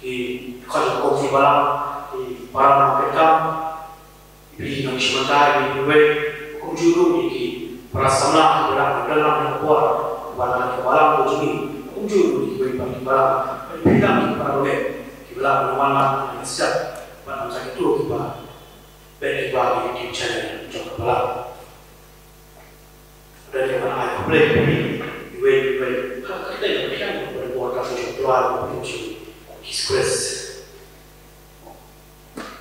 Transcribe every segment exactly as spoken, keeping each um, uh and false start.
Ki khot jong ka Komiti Balang, ki para nongpetkam, ki nongshim bynta, ki wei, kumjuh ruh ïa ki para samla kiba dang don lang ha ka por ba la ka balang ka jong ngi, kumjuh ruh ïa ki wei pat ki balang, ki para nongpetkam, kiba la wan lang ha ka step, bad namar kito kiba peit lyngba ka YouTube channel jong ka balang. Dei ban ai khublei ïa phi iwei pa iwei ha ka kyrteng kaba pdiang bad ka bor kaba jong U Trai bad U Blei jong ngi Jisu Khrist.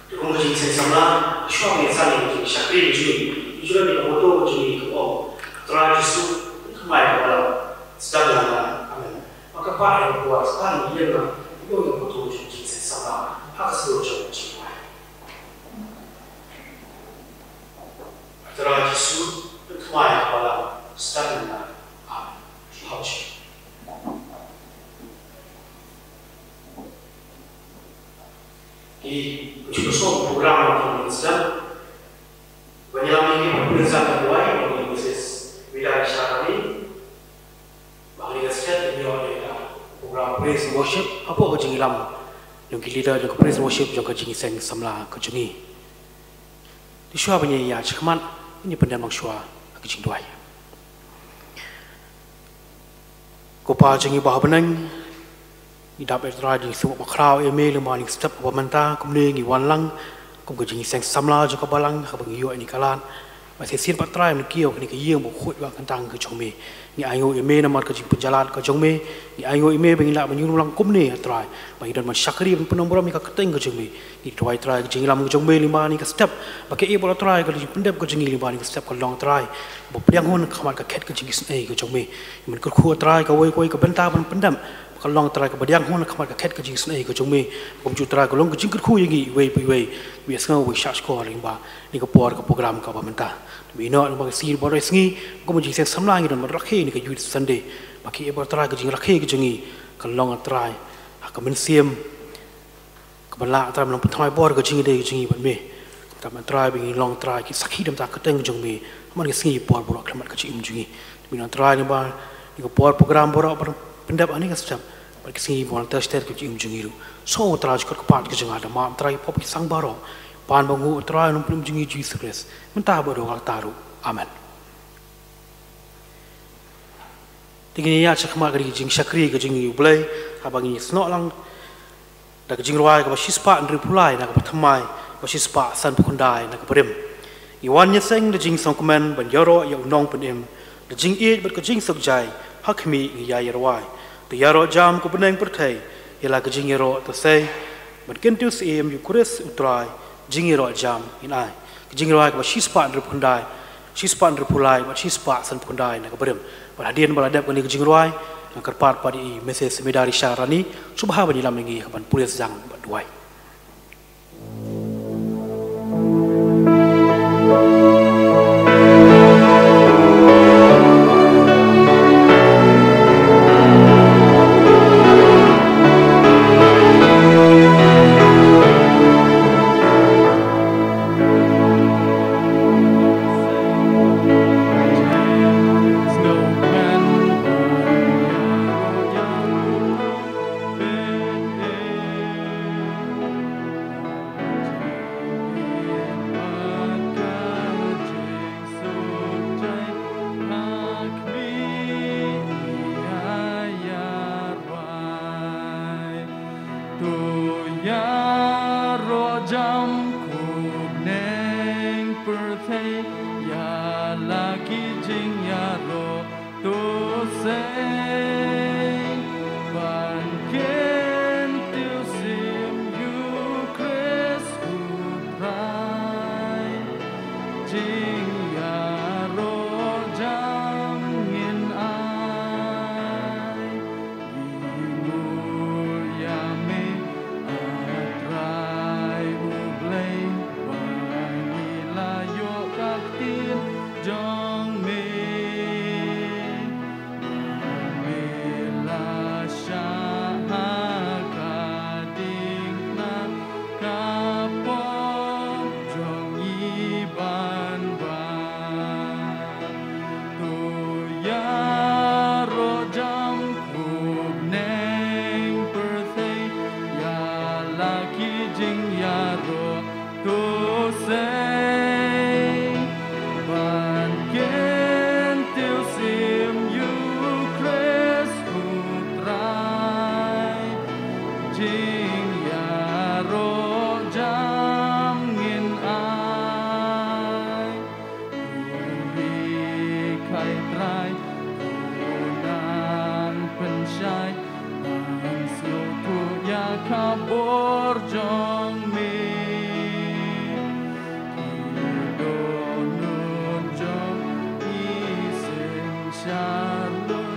Te kum ka jingseng samla, shuwa ban ïasam ïa ka jingshakri ka jong ngi, ngi ju don ïa ka motto ka jong ngi kaba ong, Trai Jisu, pynthymmai ïa ka balang, sdang lang. Amen. Ba ka pah ïa ka por, sdang ïa ka ïing, ïa ka motto ka jong ka jingseng samla ha ka sur jong ka jingduwai. Trai Jisu, pynthymmai ïa ka balang, sdang lang. Amen. Hooid. Ki, ki program ba ngi sdang. Ba ngi ïalam ïa ki program ba ngi ïalam ïa ki Missus Vida Sharani. Ba ngi ïa sdang ïa ka program praise and worship. Hapoh ka jingïalam jong ki leader jong ka praise and worship jong ka jingseng samla ka jong ngi. Te shuwa ban ïa shakmat, ngin ïa pyndem lang shuwa ha ka jingduwai. Ko Pa jong ngi ba ha bneng, ngi dap ïa Trai jong ngi sngewbha ba khraw ïa me lyngba kane ka step kaba mynta, kumne ngi wan lang kum ka jingseng samla jong ka balang, haba ngi ïoh ïa kane ka lad. Ba shisien pat Trai, ngi kiew kane ka ïing ba khuid ba kyntang ka jong me. Ngi ainguh ïa me namar ka jingpynjah lad ka jong me. Ngi ainguh ïa me ba ngin lah ban ïalam lang kumne, Trai, ba ngi don ban shakri ban pynlong burom ïa ka kyrteng ka jong me. Ngi duwai Trai ka jingïalam ka jong me lyngba kane ka step, ba ka ïa ba la Trai ka jingpyndep ka jong ngi lyngba kane ka step ka long Trai ba pdiang hun ha khmat ka khet ka jingisynei ka jong me. Ngi kyrkhu Trai kawei kawei ka bynta ban pyndep, ba ka long Trai kaba pdiang hun ha khmat ka khet ka jingisynei ka jong me. Kumjuh Trai ka long ka jingkyrkhu ïa ngi iwei pa iwei. Me sngew ba shah shkor lyngba kane ka por ka program kaba mynta. Me ïoh lyngba ka sngi baroh sngi, kum ka jingseng samla ngi don ban rakhe ïa ka Youth Sunday. Ba ka ïa ba Trai ka jingrakhe ka jong ngi ka long Trai ha ka mynsiem kaba lah Trai ban pynthymmai bor ka jingïadei ka jong ngi bad me. Kumta Trai ba ngin long Trai ki sakhi na bynta ka kyrteng ka jong me ha man ka sngi por baroh khlem mat ka jingim jong ngi. Me long Trai lyngba kane ka por program baroh ban pyndep ha kane ka step. Bad ka sngi ba wan ter ter ka jingim jong ngi ruh. Sngewbha Trai jukut ka pat ka jong nga da ma Trai ki pop ki sang baroh. Pan ba nguh Trai Nongpynim jong ngi Jisu Khrist, mynta bad haduh katta ruh. Amen. Te ngin ïa shakmat ka jingshakri ka jong ngi U Blei, haba ngin ïa snoh lang da ka jingrwai kaba shispah hynriewphew lai na kaba thymmai, kaba shispah sanphew khyndai na kaba rim. Ngi wan ïaseng da jingsngewkmen ban ïaroh ïa U Nongpynim, da jingïeit bad ka jingsuk jai, ha khmih ngi ïai rwai. To ïaroh jam ko bneng pyrthei, ïa la ka jingïaroh to sei, ban kyntiew syiem ïa U Khrist U Trai, jingïaroh jam ngin ai. Ka jingrwai kaba shispah hynriewphew khyndai, shispah hynriewphew lai, bad shispah sanphew khyndai na kaba rim. Bad hadien ba la dep kane ka jingrwai, ngan kyrpad pat ïa i Missus Midarisha Rani, sngewbha ban ïalam ïa ngi ha kaba pule sdang bad duwai. To ïaroh jam ko bneng pyrthei, ïa la ki jingïaroh to sei, ban kyntiew syiem ïa U Khrist U Trai, jingïaroh jam ngin ai. Ngi bud ïa me, A Trai U Blei. La ki jingïaroh to sei ban kyntiew sim ïa u Khrist u Trai. Jingïaroh jam ngin ai. Uhi khai Trai, u nang pynshai, nang sngewthuh ïa ka bor jong me. Ki dohnud jong i synshar lum,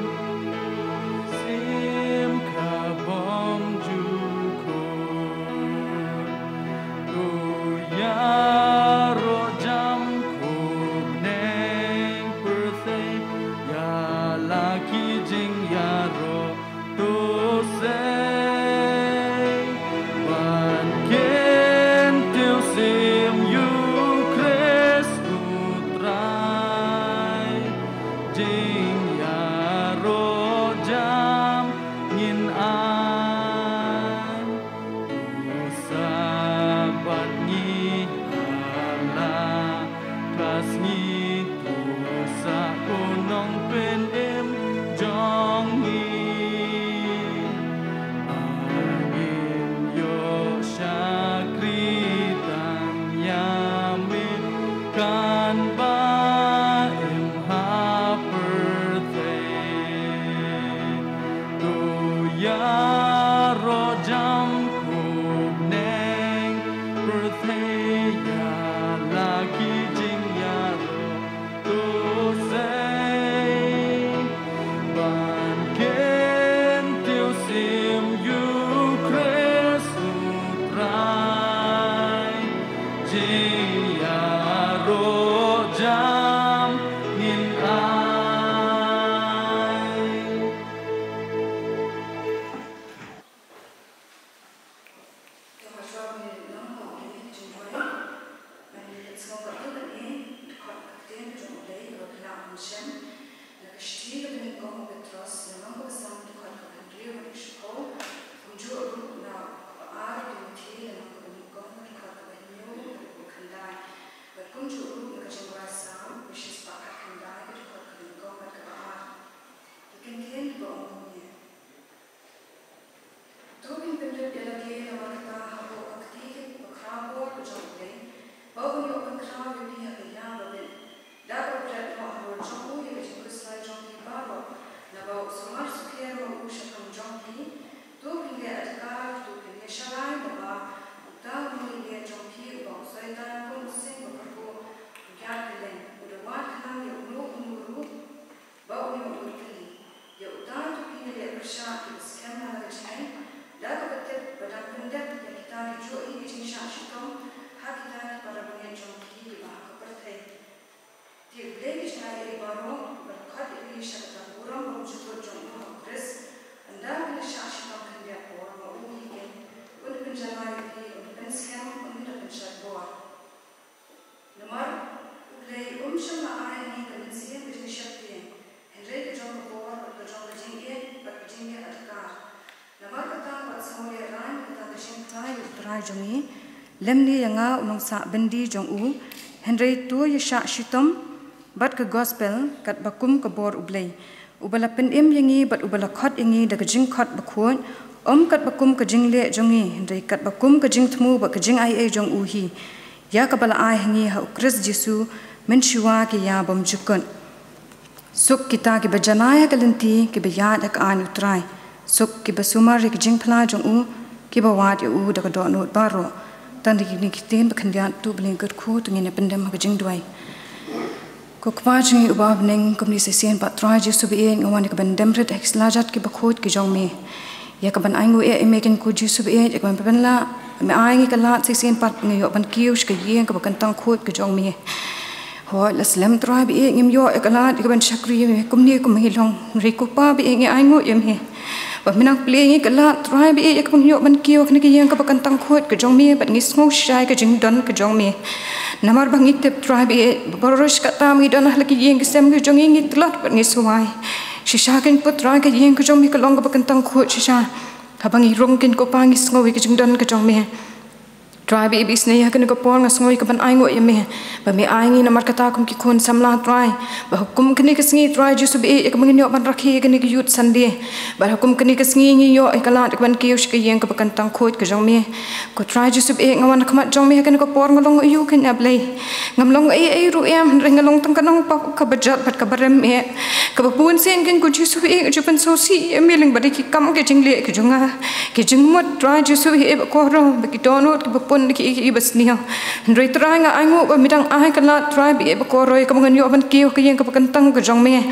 sim ka bong jukut. To ïaroh jam khubneng pyrthei, ïa la ki jingïaroh to sei ban kyntiew sim ïa u Khrist u Trai. Jingïaroh jam ngin ai. U Sabbath ngi ha la ka sngi, u sah ko nongpynim jong ngi. Ba ngin ïoh shakri tang ïa me, kan ba im ha pyrthei. To ïaroh jam khubneng pyrthei, ïa la ki jingïaroh to sei ban kyntiew sim ïa u Khrist u Trai. Jingïaroh jam ngin ai. Te haba ngi long ha kine ki jingduwai, ngi sngew katto katne, dkhot ka ktien ka jong U Blei kaba phi lah ban shem na ka shithi kaba nyngkong u Petros, lynnong kaba san, dkhot kaba hynriew bad ka shiphew, kumjuh ruh na kaba ar u Timothi, lynnong kaba nyngkong, dkhot kaba hynñiew bad kaba khyndai, bad kumjuh ruh na ka Jingrwai Salm kaba shispah khatkhyndai, dkhot kaba nyngkong bad kaba ar. Ki kyntien kiba ong kumne. To phin pyndep ïa lade namar kata, hapoh ka kti kaba khraw bor ka jong U Blei, ba un ïoh pynkhraw ïa phi ha ka ïa ba bit, da kaba bret noh halor jong u ïa ka jingkhuslai jong phi baroh, naba u sumar sukher ma u shaphang jong phi. To phin leh adkar, to phin ïashalai, naba uta u nongïaleh jong phi uba u Soitan kum u sing bakyrhuh u ïaid kylleng, u da wad khnang ïa uno uno ruh ba un ïoh ban kylli. Ïa uta to phin ïaleh pyrshah kiba skhem na la ka jingim, da kaba tip ba dang pyndep ïa kita kijuh hi ki jingshah shitom ha kita ki para bangeit jong phi kiba ha ka pyrthei. Te U Blei ka jingaiei baroh, ba la khot ïa phi sha ka burom bymjukut jong u ha U Khrist, ynda phi la shah shitom khyndiat por ma u hi kein, un pynjala ïa phi, un pynskhem, un da pynshad bor. Namar U Blei um shym la ai ha ngi ka mynsiem ka jingsheptieng, hynrei ka jong ka bor bad ka jong ka jingïeit bad ka jingïaid adkar. Namar kata wat sngewlehraiñ kata ka jingphla ïa U Trai jong ngi, lymne ïa nga u nongsah byndi jong u, hynrei to ïashah shitom bad ka gospel katba kum ka bor U Blei. Uba la pynim ïa ngi bad uba la khot ïa ngi da ka jingkhot bakhuid, ym katba kum ka jingleh jong ngi, hynrei katba kum ka jingthmu bad ka jingaiei jong u hi, ïa kaba la ai ha ngi ha U Khrist Jisu mynshuwa ki ïa bymjukut. Suk kita kiba janai ha ka lynti, kiba ïaid ha ka aiñ U Trai. Suk kiba sumar ïa ka jingphla jong u, kiba wad ïa u da ka dohnud baroh. Tang da kine ki ktien ba khyndiat, to U Blei un kyrkhu, to ngin ïa pyndem ha ka jingduwai. Ko Kpa jong ngi uba ha bneng, kumne sa shisien pat Trai Jisu baieit, nga wan ïa ka ban dem rit ha ki slajat kiba khuid ki jong me. Ïa ka ban ainguh eh ïa me ko Jisu baieit, ïa ka ban pynlah, me ai ngi ka lad sa shisien pat ngin ïoh ban kiew sha ka ïing kaba kyntang khuid ka jong me. Hooid, la slem Trai baieit, ngim ïoh ïa ka lad ïa ka ban shakri ïa me kumne kum ngi long. Hynrei ko Kpa baieit, ngi ainguh ïa me ba me nang plie ïa ngi ka lad Trai baieit, ïa ka ban ïoh ban kiew ha kane ka ïing kaba kyntang khuid ka jong me, bad ngi sngew shisha ïa ka jingdon ka jong me. Namar ba ngi tip Trai baieit, ba baroh shi katta ba ngi don ha la ki ïing ki sem ki jong ngi, ngi tlot bad ngi swai. Shisha kein pat Trai, ka ïing ka jong me ka long kaba kyntang khuid shisha. Haba ngi rung, Kynrad ko Pa, ngi sngew ïa ka jingdon ka jong me. Trai ba ïeit, ha kane ka por nga sngew ïa ka ban ainguh ïa me, ba me ai ngi namar kata kum ki khun samla, Trai, ba ha kum kane ka sngi, Trai Jisu ba ïeit, ïa kaba ngin ïoh ban rakhe ïa kane ka Youth Sunday, ba ha kum kane ka sngi ngi ïoh ïa ka lad ka ban kiew sha ka ïing kaba kyntang khuid ka jong me. Ko Trai Jisu ba ïeit, nga wan ha khmat jong me ha kane ka por, nga long aiu kein, A Blei? Ngam long ei ei ruh em, hynrei nga long tang ka nongpop kaba jot bad kaba rem, eh, kaba bun sien, Kynrad ko Jisu ba ïeit, nga ju pynsngewsih ïa me lyngba ki kam ki jingleh ki jong nga, ki jingmut, Trai Jisu ba ïeit, ba kordor, ba ki dohnud kiba pun, ki, ki, kiba sniew. Hynrei Trai, nga ainguh ba me dang ai ka lad, Trai ba ïeit, ba kordor, ïa kaba ngan ïoh ban kiew ha ka ïing kaba kyntang ka jong me.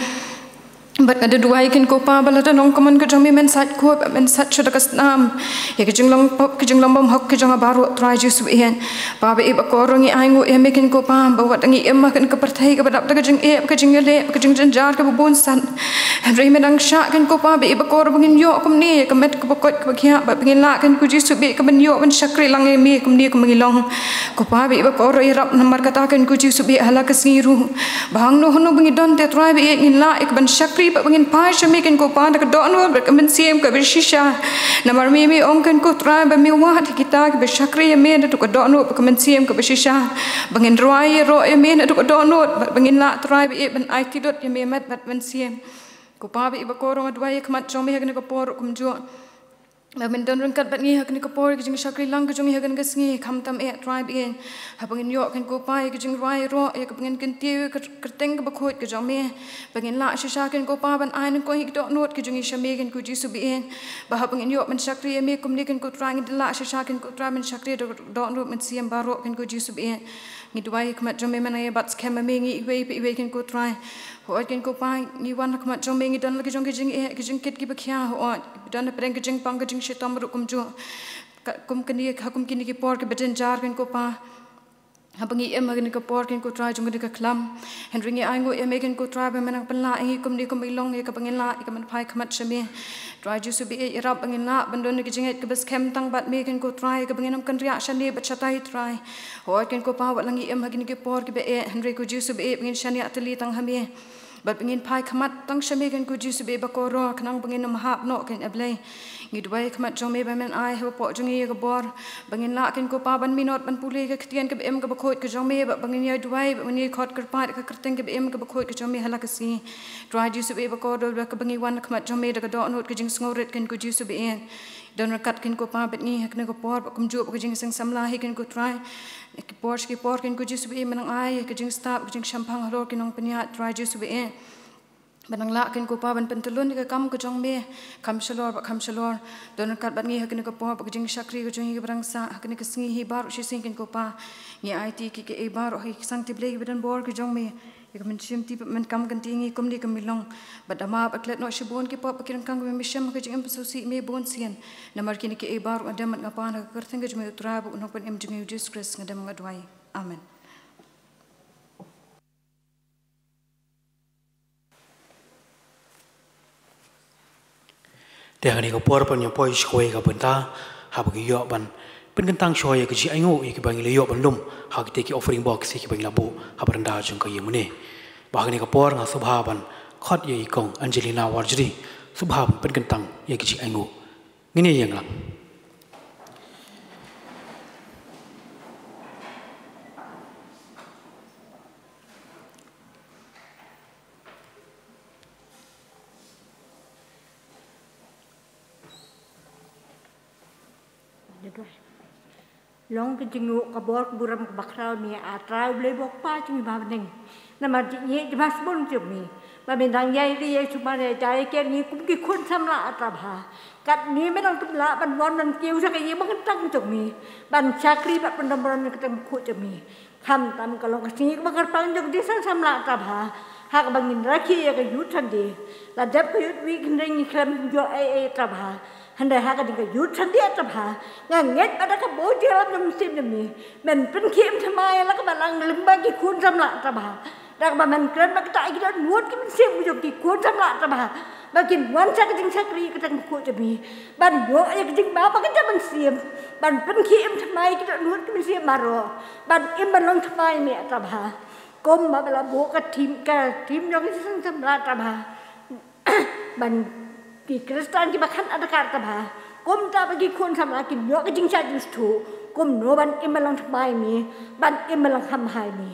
Bad nga da duwai, Kynrad ko Pa, ba lada nongkmen ka jong me men sait khuid, men sait shuh da ka snam ïa ka jinglong pop, ka jinglong bymhok ka jong nga baroh, Trai Jisu ba ïeit. Pa ba ïeit, ba kordor, ngi ainguh ïa me, Kynrad ko Pa, ba wat ngi im ha kane ka pyrthei kaba dap da ka jingeh, ka jingïaleh, ka jingjynjar kaba bun sat, hynrei me dang shah, Kynrad ko Pa ba ïeit, ba kordor, ba ngin ïoh kumne ïa ka met kaba koit kaba khiah, bad ba ngin lah, Kynrad ko Jisu ba ïeit, ka ban ïoh ban shakri lang ïa me kumne kumba ngi long. Ko Pa ba ïeit, ba kordor, ïarap namar kata, Kynrad ko Jisu ba ïeit, ha la ka sngi ruh, ba hangno hangno ba ngi don te, Trai ba ïeit, ngin lah ïa ka ban shakri bad ba ngin phai sha me, Kynrad ko Pa, da ka dohnud bad ka mynsiem kaba shisha. Namar me, me ong, Kynrad ko Trai, ba me wad ïa kita kiba shakri ïa me naduh ka dohnud bad ka mynsiem kaba shisha, ba ngin rwai ïaroh ïa me naduh ka dohnud bad ba ngin lah, Trai ba ïeit, ban aiti lut ïa me met bad mynsiem. Ko Pa ba ïeit, ba kordor, nga duwai ha khmat jong me ha kane ka por kumjuh, ba men don ryngkat bad ngi ha kane ka por, ïa ka jingshakri lang ka jong ngi ha kane ka sngi, khamtam eh, Trai ba ïeit, haba ngin ïoh, Kynrad ko Pa, ïa ka jingrwai ïaroh, ïa kaba ngin kyntiew ïa ka kyrteng kaba khuid ka jong me, ba ngin lah shisha, Kynrad ko Pa, ban ai nyngkong ïa ki dohnud ki jong ngi sha me, Kynrad ko Jisu ba ïeit, ba haba ngin ïoh ban shakri ïa me kumne, Kynrad ko Trai, ngin da lah shisha, Kynrad ko Trai, ban shakri da dohnud mynsiem baroh, Kynrad ko Jisu ba ïeit. Ngi duwai ha khmat jong me, men ïa bat skhem ma me ngi iwei pa iwei, Kynrad ko Trai. Hooid, Kynrad ko Pa, ngi wan ha khmat jong me, ngi don la ki jong ki jingeh, ki jingkit kiba khia, hooid, don hapdeng ka jingpang ka jingshitom ruh kumjuh. Ka, kum kane, ha kum kine ki por kiba jynjar, Kynrad ko Pa, haba ngi im ha kane ka por, Kynrad ko Trai, jong kane ka khlam, hynrei ngi ainguh ïa me, Kynrad ko Trai, ba men nang pynlah ïa ngi kumne kumba ngi long, ïa kaba ngin lah ïa ka ban phai khmat sha me. Trai Jisu ba ïeit, ïarap ba ngin lah ban don ki jingngeit kiba skhem tang bad me, Kynrad ko Trai, kaba ngin ym kynriah shane bad shatai, Trai. Hooid, Kynrad ko Pa, wat la ngi im ha kine ki por kiba eh, hynrei ko Jisu ba ïeit, ba ngin shaniah tylli tang ha me, bad ba ngin phai khmat tang sha me, Kynrad ko Jisu ba ïeit, ba kordor, khnang ba ngin ym hap noh, Kynrad A Blei. Ngi duwai ha khmat jong me ba men ai hapoh jong ngi ïa ka bor, ba ngin lah, Kynrad ko Pa, ban minot ban pule ïa ka ktien kaba im kaba khuid ka jong me, bad ba ngin ïa duwai, ba ngin ïa khot kyrpad ïa ka kyrteng kaba im kaba khuid ka jong me ha la ka sngi. Trai Jisu ba ïeit, ba kordor, ba kaba ngi wan ha khmat jong me da ka dohnud ka jingsngewrit, Kynrad ko Jisu ba ïeit. Don ryngkat, Kynrad ko Pa, bad ngi ha kane ka por, bad kumjuh bad ka jingseng samla hi, Kynrad ko Trai. Ki por sha ki por, Kynrad ko Jisu ba ïeit, men nang ai ka jingstad, ka jingshemphang halor ki nongpynïaid, Trai Jisu ba ïeit, ba nang lah, Kynrad ko Pa, ban pyntyllun ïa ka kam ka jong me kham shalor bad kham shalor. Don ryngkat bad ngi ha kane ka por, bad ka jingshakri ka jong ngi kaba dang sah ha kane ka sngi hi baroh shisien, Kynrad ko Pa. Ngi aiti ki, kiei baroh ha ki ksangti Blei kiba don bor ki jong me, ïa ka mynsiem tip bad mynkam kynti ngi kumne kumba ngi long. Bad da map bad klet noh shibun ki pop bad ki ryngkang kiba me shem ha ka jingim pynsngewsih me bun sien. Namar kine kiei baroh nga dem bad nga pan ha ka kyrteng ka jong me u Trai bad u Nongpynim jong ngi u Jisu Khrist, nga dem nga duwai. Amen. Te ha kane ka por, pynïaid poi sha kawei ka bynta, haba ngi ïoh ban pynkyntang shuwa ïa ka jingainguh ïa kiba ngi la ïoh ban lum ha kita ki offering box ïa kiba ngi la buh ha baranda jong ka ïing mane. Bad ha kane ka por nga sngewbha ban khot ïa i Kong Angelina Warjri, sngewbha ban pynkyntang ïa ka jingainguh. Ngin ïa ïeng lang. Long ka jingnguh, ka bor, ka burom, ka bakhraw na me, A Trai U Blei U Kpa jong ngi ba ha bneng. Namar jingïeit jingma sbun jong me, ba me dang ïai ri ïai sumar ïai jai ïa ngi kum ki khun samla, A Trai Bha. Katne me dang pynlah ban wan ban kiew sha ka ïing ba kyntang jong me, ban shakri bad pyndonkam ïa ka kyrteng bakhuid jong me. Khamtam ka long ka sngi kaba kyrpang jong ka jingïaseng samla, A Trai Bha, ha kaba ngin rakhe ïa ka Youth Sunday. La dep ka Youth Week hynrei ngi khlem ïoh ei ei, A Trai Bha. Hynrei ha kane ka Youth Sunday, A Trai Bha, nga ngeit ba da ka bor jingïalam jong u Mynsiem jong me, men pynkhie pynthymmai ïa la kaba lang lyngba ki khun samla, A Trai Bha. Da kaba men kren bad kita ki dohnud ki mynsiem jong ki khun samla, A Trai Bha, ba kin wan sha ka jingshakri ka kyrteng bakhuid jong me, ban ïoh ïa ka jingbam ha ka jaitbynriew, ban pynkhie pynthymmai ïa ki dohnud ki mynsiem baroh, ban im ban long thymmai ïa me, A Trai Bha. Kumba la buh ka theme, ka theme jong ka jingïaseng samla, A Trai Bha, ban ki Khristan kiba khang adkar, A Trai Bha, Kumta ba ki khun samla kin ïoh ka jingshah jingsngewthuh kumno ban im lang thymmai ïa me, ban im lang kham bha ïa me.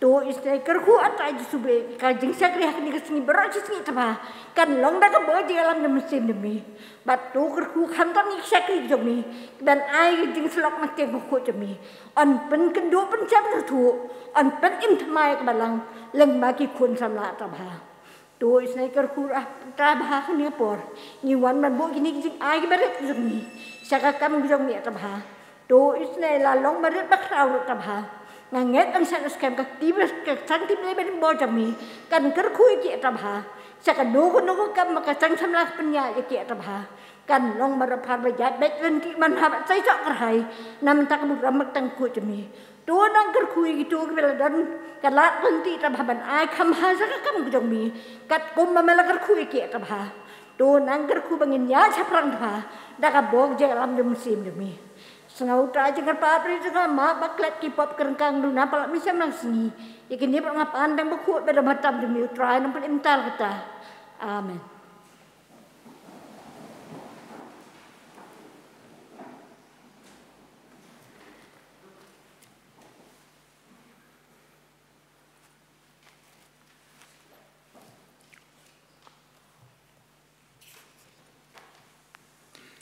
To isynei kyrkhu ah Trai Jisu ba ka jingshakri ha kane ka sngi baroh shi sngi Kpa kan long da ka bor jingïalam jong u Mynsiem jong me. Bad to kyrkhu khamtam ïa ki shakri jong me ban ai ka jingsyllok na ka tieng bakhuid jong me. Yn pynkynduh pynshah pynshngewthuh, yn pynim thymmai ïa ka balang lyngba ki khun samla Kpa. To isynei kyrkhu ah Kpa ha kane ka por ngi wan ban buh kine ki jingai kiba rit jong ngi sha ka kam jong me Kpa. To isynei la long ba rit ba khraw ruh Kpa. Nga ngeit ban shah skhem ka kti ba ka sangti ba dei ba rit bor jong me kan kyrkhu ïa ki Kpa. Sha kano kano ka kam ba ka seng samla ka pynïaid ïa ki Kpa kan long ba rapher ba ïaid beit lynti man ha ba sei sok kyrhai na bynta ka burom bad ka tang khuid jong me. To nang kyrkhu ïa kito kiba la don ka lad lynti Kpa ban ai kham bha sha ka kam ka jong me katkum ba me la kyrkhu ïa ki Kpa. To nang kyrkhu ba ngin ïaid shaphrang Kpa da ka bor jingïalam jong u Mynsiem jong me. Sngewthuh jingkyrpad bri jong nga, map ba klet ki pop kyrkang duna palat mynsiem nang sngi. Ïa kine ba nga pan dang ba khuid ba da matam jong me u Trai nang pynim tal kata. Amen.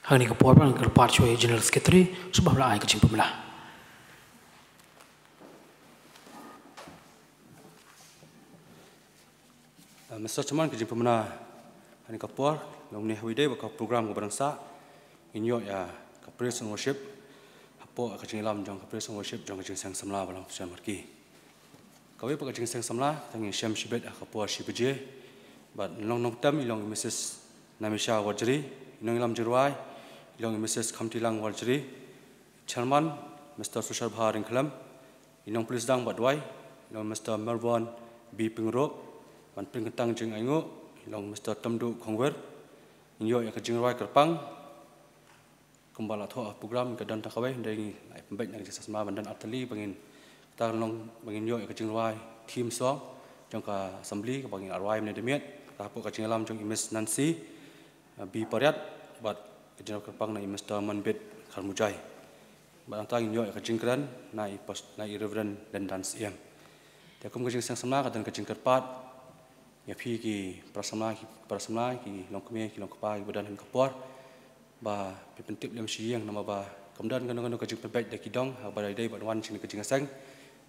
Hangne ka por ba ngan kyrpad shuwa ïa General Secretary shuwa ba la ai ka jingpynbna. Uh, Mister Chairman, ka jingpynbna hangne ka por, long ne hawei dei ba ka program ka ba dang sah ngin ïoh ïa ka praise and worship. Hapoh ka jingïalam jong ka praise and worship jong ka jingseng samla ba long tu shen marki. Kawei pat ka jingseng samla, tang ngi shem shibit ha ka por shi baje. Bad nong nongtem i long i Missus Namisha Warjri, i nongïalam jingrwai i long i Missus Khamtilang Warjri, Chairman Mister Sushar Bha Ringkhlem, i nongpulis dang bad duwai i long Mister Melbourne B Pyngrope, ban pynkyntang jingainguh i long Mister Tamdu Khongwer. Ngi ïoh ïa ka jingrwai kyrpang. Kumba la thoh ha program ka don tang kawei, hynrei ngi la pynbeit na ka jingseng samla ban don artylli ba ngin, kata long ba ngin ïoh ïa ka jingrwai theme song jong ka assembly kaba ngin rwai mynne da miet, kata hapoh ka jingïalam jong i Miss Nancy, uh, B Pariat, bad ka jingrwai kyrpang na i Mister Manbit Kharmujai. Bad nangta ngin ïoh ïa ka jingkren na i pos-, na i Reverend Lendan Syiem. Te kum ka jingseng samla ka don ka jingkyrpad ïa phi ki para samla, ki para samla, ki longkmie, ki longkpa, kiba don ha kane ka por. Ba phi pyntip lem sha ïing namar ba kam don kano kano ka jingpynbeit da ki dong haba dei dei ban wan sha kane ka jingïaseng.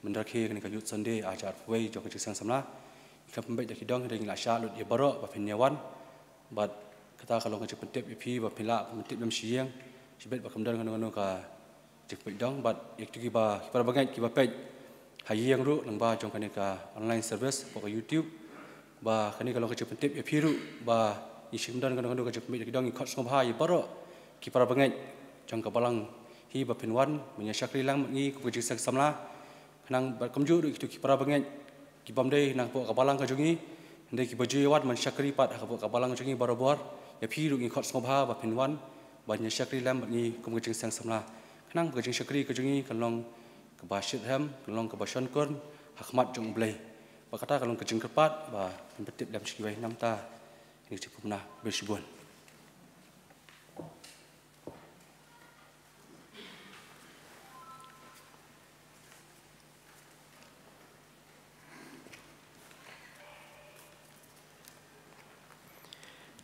Mynta ka kane ka Youth Sunday arhajar arphew wei jong ka jingseng samla. Ngi khlem pynbeit da ki dong, hynrei ngi la shah lut ïa baroh ba phin ïa wan. Bad kata ka long ka jingpyntip ïa phi ba phin lah pyntip lem sha ïing. Shibit ba kam don kano kano ka jingpeit dong bad ïa kito kiba, ki para bangeit kiba peit ha ïing ruh lyngba jong kane ka online service hapoh ka YouTube. Ba kane ka long ka jingpyntip ïa phi ruh ba ngi shem don kano kano ka jingpeit ïa ki dong, ngi khot sngewbha ïa baroh ki para bangeit jong ka balang hi ba phin wan ban ïa shakri lang bad ngi kum ka jingseng samla. Khnang bad kumjuh ruh kito ki para bangeit ki bym dei nang hapoh ka balang ka jong ngi, hynrei kiba ju ïa wan ban shakri pat hapoh ka balang jong ngi barabor. Ïa phi ruh ngi khot sngewbha ba phin wan ban ïa shakri lem bad ngi kum ka jingseng samla. Khnang ba ka jingshakri ka jong ngi kan long kaba shitrhem, kan long kaba shonkur ha khmat jong U Blei. Ba kata ka long ka jingkyrpad ba phin pyntip lem sha kiwei. Nangta ngi ka jingpynbna, khublei shibun.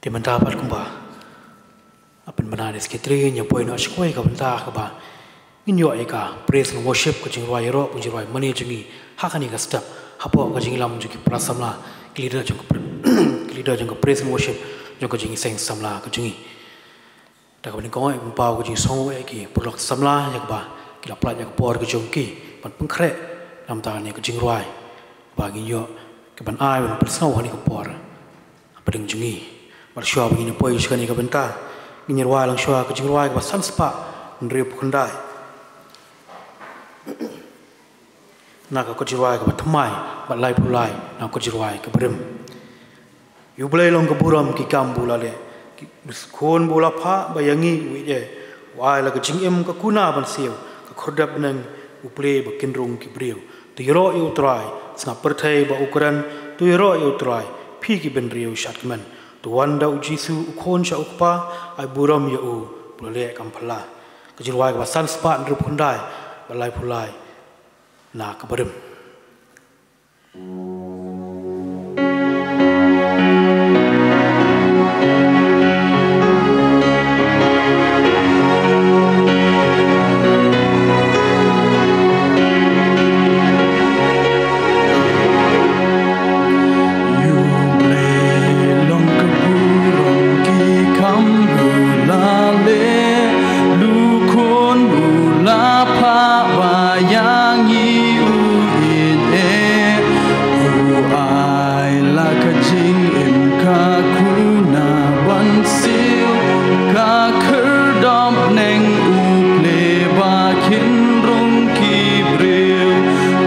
Te mynta pat kumba la pynbna da i Secretary, ngin ïa poi noh sha kawei ka bynta kaba ngin ïoh ïa ka praise and worship, ka jingrwai ïaroh, ka jingrwai mane jong ngi ha kane ka step hapoh ka jingïalam jong ki para samla, ki leader jong ka pra-, ki leader jong ka praise and worship jong ka jingseng samla ka jong ngi. Da kaba nyngkong ngi pynpaw ka jingsngewnguh ïa ki paralok samla ïa kaba ki la pynlait ïa ka por ka jong ki ban pynkhreh na ka bynta kane ka jingrwai ba ngin ïoh ka ban ai ban pynsngew ha kane ka por hapdeng jong ngi. Bad shuwa ba ngin ïa poi sha kane ka bynta, ngin ïa rwai lang shuwa ka jingrwai kaba san spah hynriewphew khyndai na ka kot jingrwai kaba thymmai bad laiphew lai na ka kot jingrwai kaba rim. Ïa U Blei long ka burom ki kam ba u la leh, ki, u khun ba u la phah ba ïa ngi u ïeit eh, u ai la ka jingim ka kuna ban siew, ka khyrdep bneng, u plie ba kin rung ki briew. To ïaroh ïa U Trai, sngap pyrthei ba u kren, to ïaroh ïa U Trai, phi ki bynriew shad kmen. To wan da U Jisu u Khun sha U Kpa, ai burom ïa u, Pule kam pala. Ka jingrwai kaba san spah hynriewphew khyndai bad laiphew lai na ka barim.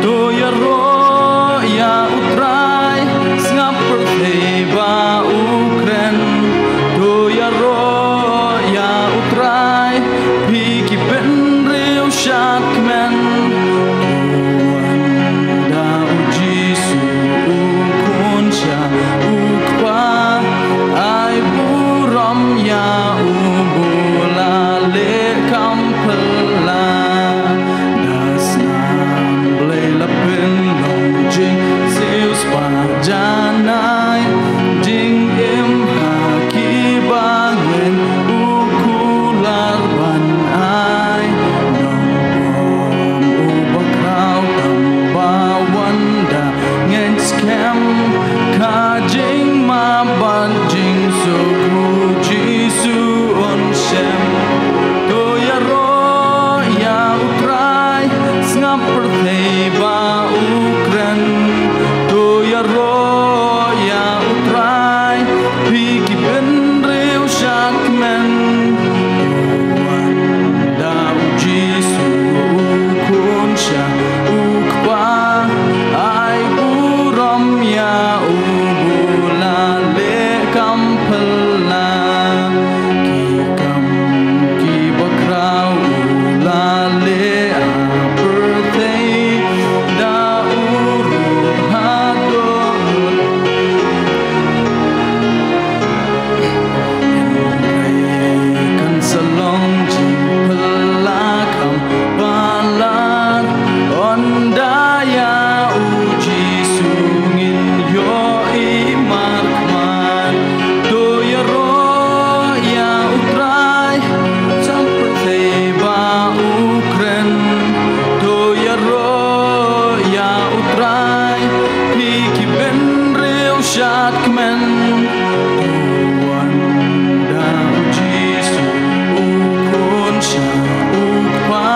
To ïaroh ïa U Trai, sngap pyrthei ba u kren. To ïaroh ïa U Trai, phi ki bynriew shadkmen. To wan da U Jisu U Khun sha U Kpa, ai burom ïa u ba u la leh kam pala. Da snam Blei la pynlong jingsiew spah janai, jingim ha ki bangeit u kular ban ai. Nongpom uba khraw tang ba wan da ngeit skhem, ka jingmap bad jingsuk U Jisu un shem. To ïaroh ïa U Trai, sngap pyrthei ba u kren. To ïaroh ïa U Trai, phi ki bynriew shadkmen. To wan da U Jisu U Khun sha U Kpa, ai burom ïa u ba u la leh kam pala. Ki kam kiba khraw u la leh ha pyrthei, da u ruh haduh mut. Hynrei kan sa long jingpyllait kham palat, ynda ïa U Jisu ngin ïohi markhmat. To ïaroh ïa U Trai, sngap pyrthei ba u kren. To ïaroh ïa U Trai, phi ki bynriew shadkmen. To wan da U Jisu U Khun sha U Kpa,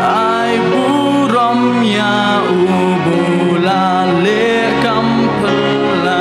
ai burom ïa u ba u la leh kam pala.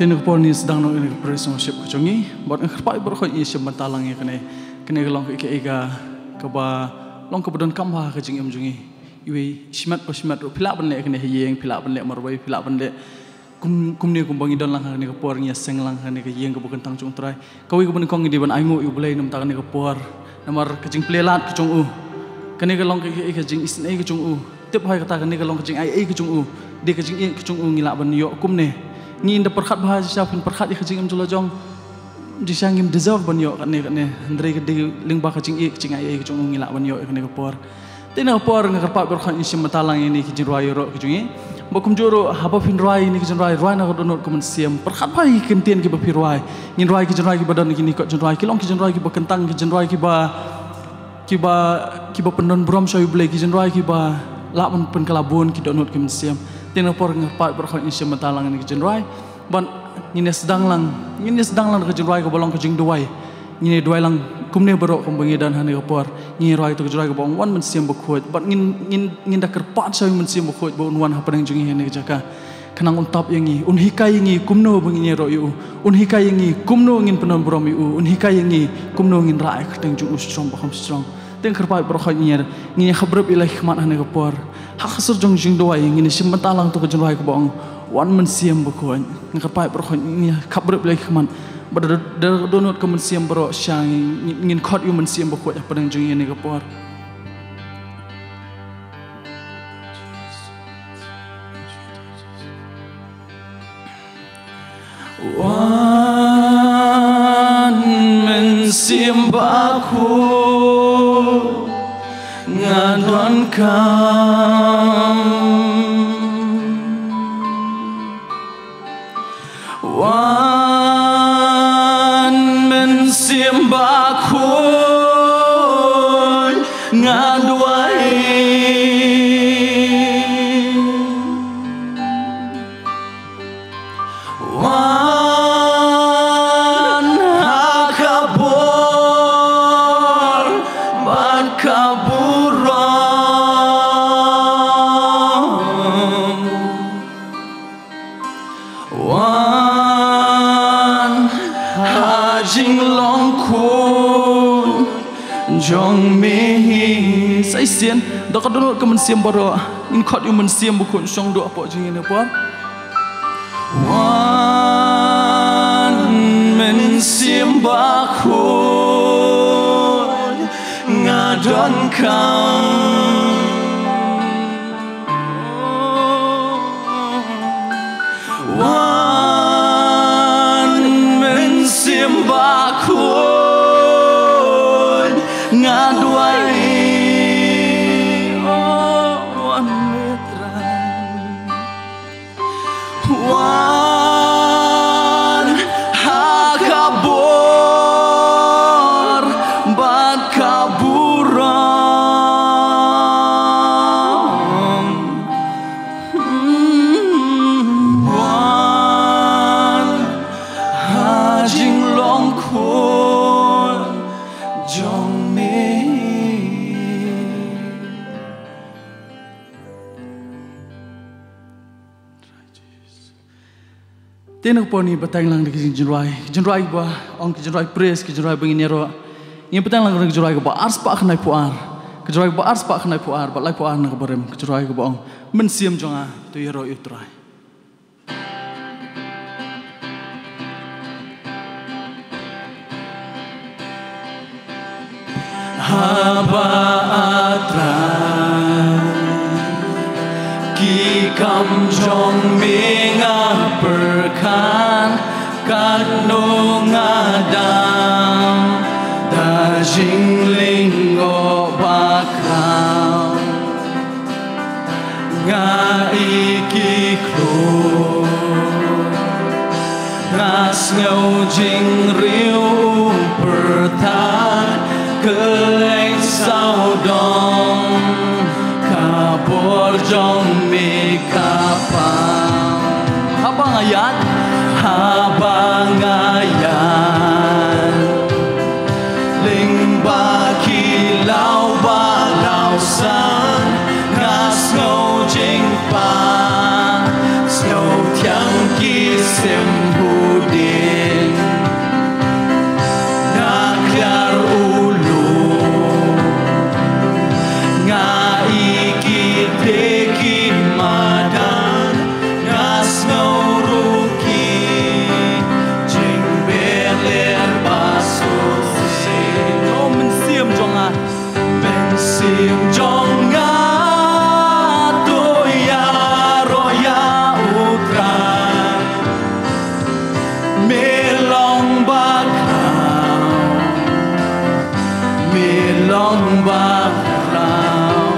Te na ka por ngin sdang noh ïa ka praise and worship ka jong ngi, bad nga kyrpad baroh khoit ngin shim bynta lang ïa kane. Kane ka long ka, ka, ka, kaba long kaba donkam ha ka jingim jong ngi. Iwei shimet pa shimet ruh phi lah ban leh kane ha ïing, phi lah ban leh marwei, phi lah ban leh kum, kumne kumba ngi don lang ha kane ka por, ngi ïaseng lang ha kane ka ïing kaba kyntang jong U Trai. Kawei kaba nyngkong ngi dei ban ainguh ïa U Blei namar kane ka por, namar ka jingplie lad ka jong U. Kane ka long ka, ka, ka jingisynei ka jong U. Tip hoi kata kane ka long ka jingaiei ka jong U. Dei ka jingïeit ka jong U ngi lah ban ïoh kumne. Ngi ynda pyrkhat bha shisha, phin pyrkhat ïa ka jingim jong la jong. Shisha ngim deserve ban ïoh kane, kane. Hynrei ka dei lyngba ka jingïeit, ka jingaiei ka jong U ngi lah ban ïoh ïa kane ka por. Te na ka por nga kyrpad baroh khoit ngin shim bynta lang ïa kine ki jingrwai ïaroh ki jong ngi. Ba kumjuh ruh haba phin rwai ïa kine ki jingrwai, rwai na ka dohnud ka mynsiem. Pyrkhat bha ïa ki kyntien kiba phi rwai. Ngin rwai ki jingrwai kiba don ha kine ki kot jingrwai, ki long ki jingrwai kiba kyntang, ki jingrwai kiba, kiba, kiba pyndonburom sha U Blei, ki jingrwai kiba lah ban pynkylla bun ki dohnud ki mynsiem. Te na ka por nga kyrpad baroh khoit ngin shim bynta lang ïa kine ki jingrwai. Bad ngin ïa sdang lang, ngin ïa sdang lang da ka jingrwai kaba long ka jingduwai. Ngin ïa duwai lang kumne baroh kumba ngi don ha kane ka por. Ngin ïa rwai ïa ka jingrwai kaba ong, Wan Mynsiem Bakhuid. Bad ngin, ngin, ngin da kyrpad sha U Mynsiem Bakhuid ba un wan hapdeng jong ngi ha kane ka jaka. Khnang un tap ïa ngi, un hikai ïa ngi kumno ba ngin ïaroh ïa u, un hikai ïa ngi kumno ngin pyndonburom ïa u, un hikai ïa ngi kumno ngin rah ïa ka kyrteng jong u shitrhem bad kham shitrhem. Te nga kyrpad baroh khoit ngin ïa, ngin ïa khapbrip ïaleh ki khmat ha kane ka por. Ha ka sur jong ka jingduwai ngin ïa shim bynta lang ïa ka jingrwai kaba ong, Wan Mynsiem Bakhuid. Nga kyrpad baroh khoit ngin ïa khapbrip ïaleh ki khmat. Bad da, da, da ka dohnud ka mynsiem baroh sha ngin, ngin, ngin khot ïa U Mynsiem Bakhuid hapdeng jong ngi ha kane ka por. Wan Mynsiem Bakhuid, nga donkam. Wan Mynsiem Bakhuid, nga duwai. Wan ha ka bor bad ka burom. Wan ha jinglong khuid jong me. Sa shisien, da ka dohnud ka mynsiem baroh, ngin khot ïa U Mynsiem Bakhuid shong duh hapoh jong ngi ha kane ka por. Wan Mynsiem Bakhuid, nga donkam. Wan Mynsiem Bakhuid, nga duwai. Oh, wan, me Trai. Wan ha ka bor bad ka burom. Wan ha jinglong khuid jong me. Te na ka por ngin bteng lang da ki jingrwai. Ki jingrwai ba ong ki jingrwai praise, ki jingrwai ba ngin ïaroh. Ngin bteng lang da ki jingrwai kaba arspah khyndai phew ar. Ki jingrwai kaba arspah khyndai phew ar, bad lai phew ar na ka barim. Ki jingrwai kaba ong, Mynsiem jong nga, to ïaroh ïa U Trai. Haba, ah Trai, ki kam jong me nga pyrkhat, katno nga dang da jinglyngngoh bakhraw. Nga i ki klur, nga sngew jingriew u pyrthat, kylleng sawdong ka bor jong me ka paw. Haba nga ïaid, haba nga ïaid lyngba ki law ba law san, nga sngew jingpang, sngew thiang ki sim hadien. Nga kliar u lum, nga i ki te ki madan, nga sngew ruh ki jingbeler ba suk sih. O Mynsiem jong nga, Mynsiem jong nga, to ïaroh ïa U Trai. Me long bakhraw, me long bakhraw.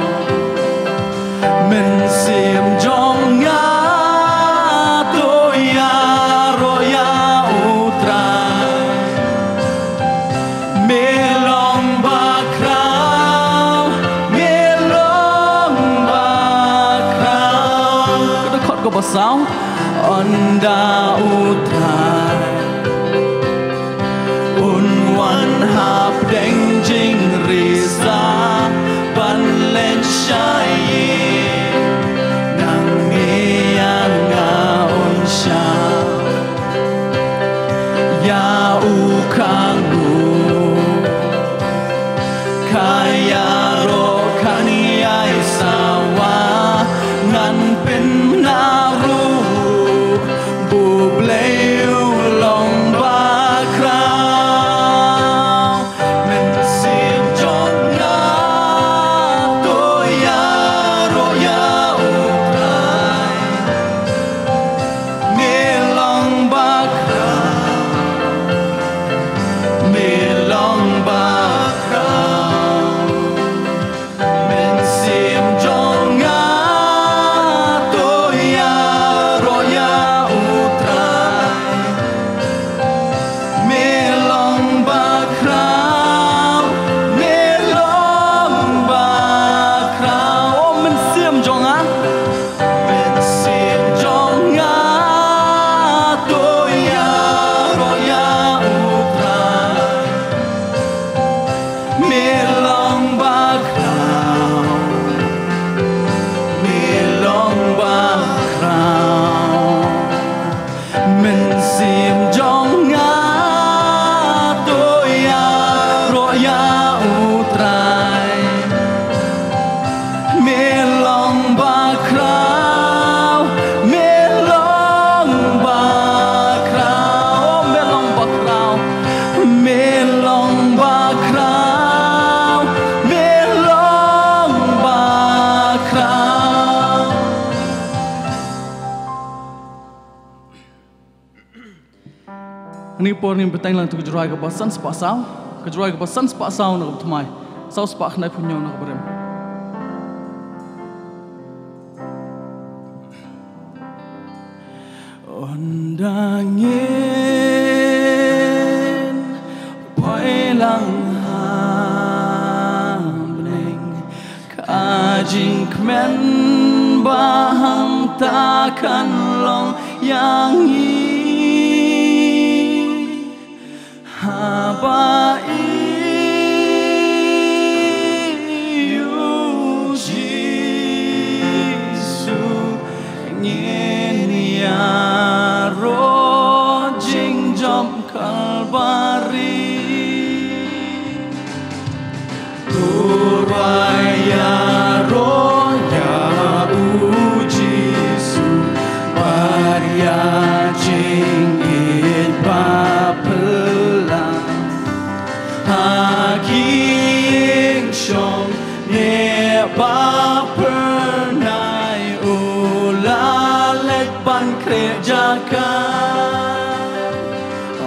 Mynsiem jong nga, Da U Trai un wan hapdeng jingri sa ban leit sha ïing, nangne ïa nga un shah ïa u khang u. Ka ïaroh kan ïai sawa, ngan pynbna ruh ba U Blei u long bakhraw. Mynsiem jong nga to ïaroh ïa U Trai. Me long bakhraw, me long bakhraw. Mynsiem jong nga to ïaroh ïa U Trai. Me long bakhraw, me long bakhraw. O mynsiem jong nga, mynsiem jong nga to ïaroh ïa U Trai. Me long bakhraw, me long bakhraw. Mynsiem jong nga to ïaroh ïa U Trai. Me long bakhraw, me long bakhraw, me long bakhraw, me long bakhraw, me long bakhraw. Hangne por ngin bteng lang ïa ka jroi kaba san spah saw, ka jroi kaba san spah saw na kaba thymmai, saw spah khyndai phew hynñiew na kaba rim. Ynda ngin poi lang ha bneng, ka jingkmen ba hangta kan long ïa ngi. Haba ïa U Jisu ngin ïaroh jingjop Kalbari. To rai ïaroh ïa U Jisu bad ïa jingïeit ba phylla ha ki ïing shong ne ba phyrnai, u la leit ban khreh jaka.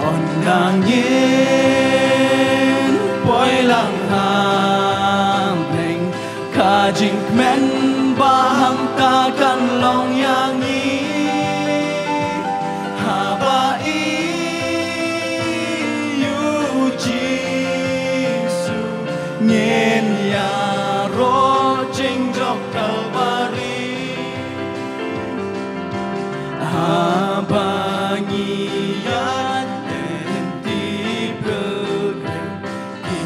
Ynda ngin poi lang ha bneng, ka jingkmen ba hangta kan long ïa ngi. Haba ïa U Jisu ngin ïaroh jingjop Kalbari. Haba ngi ïaid lynti pilgrim, ki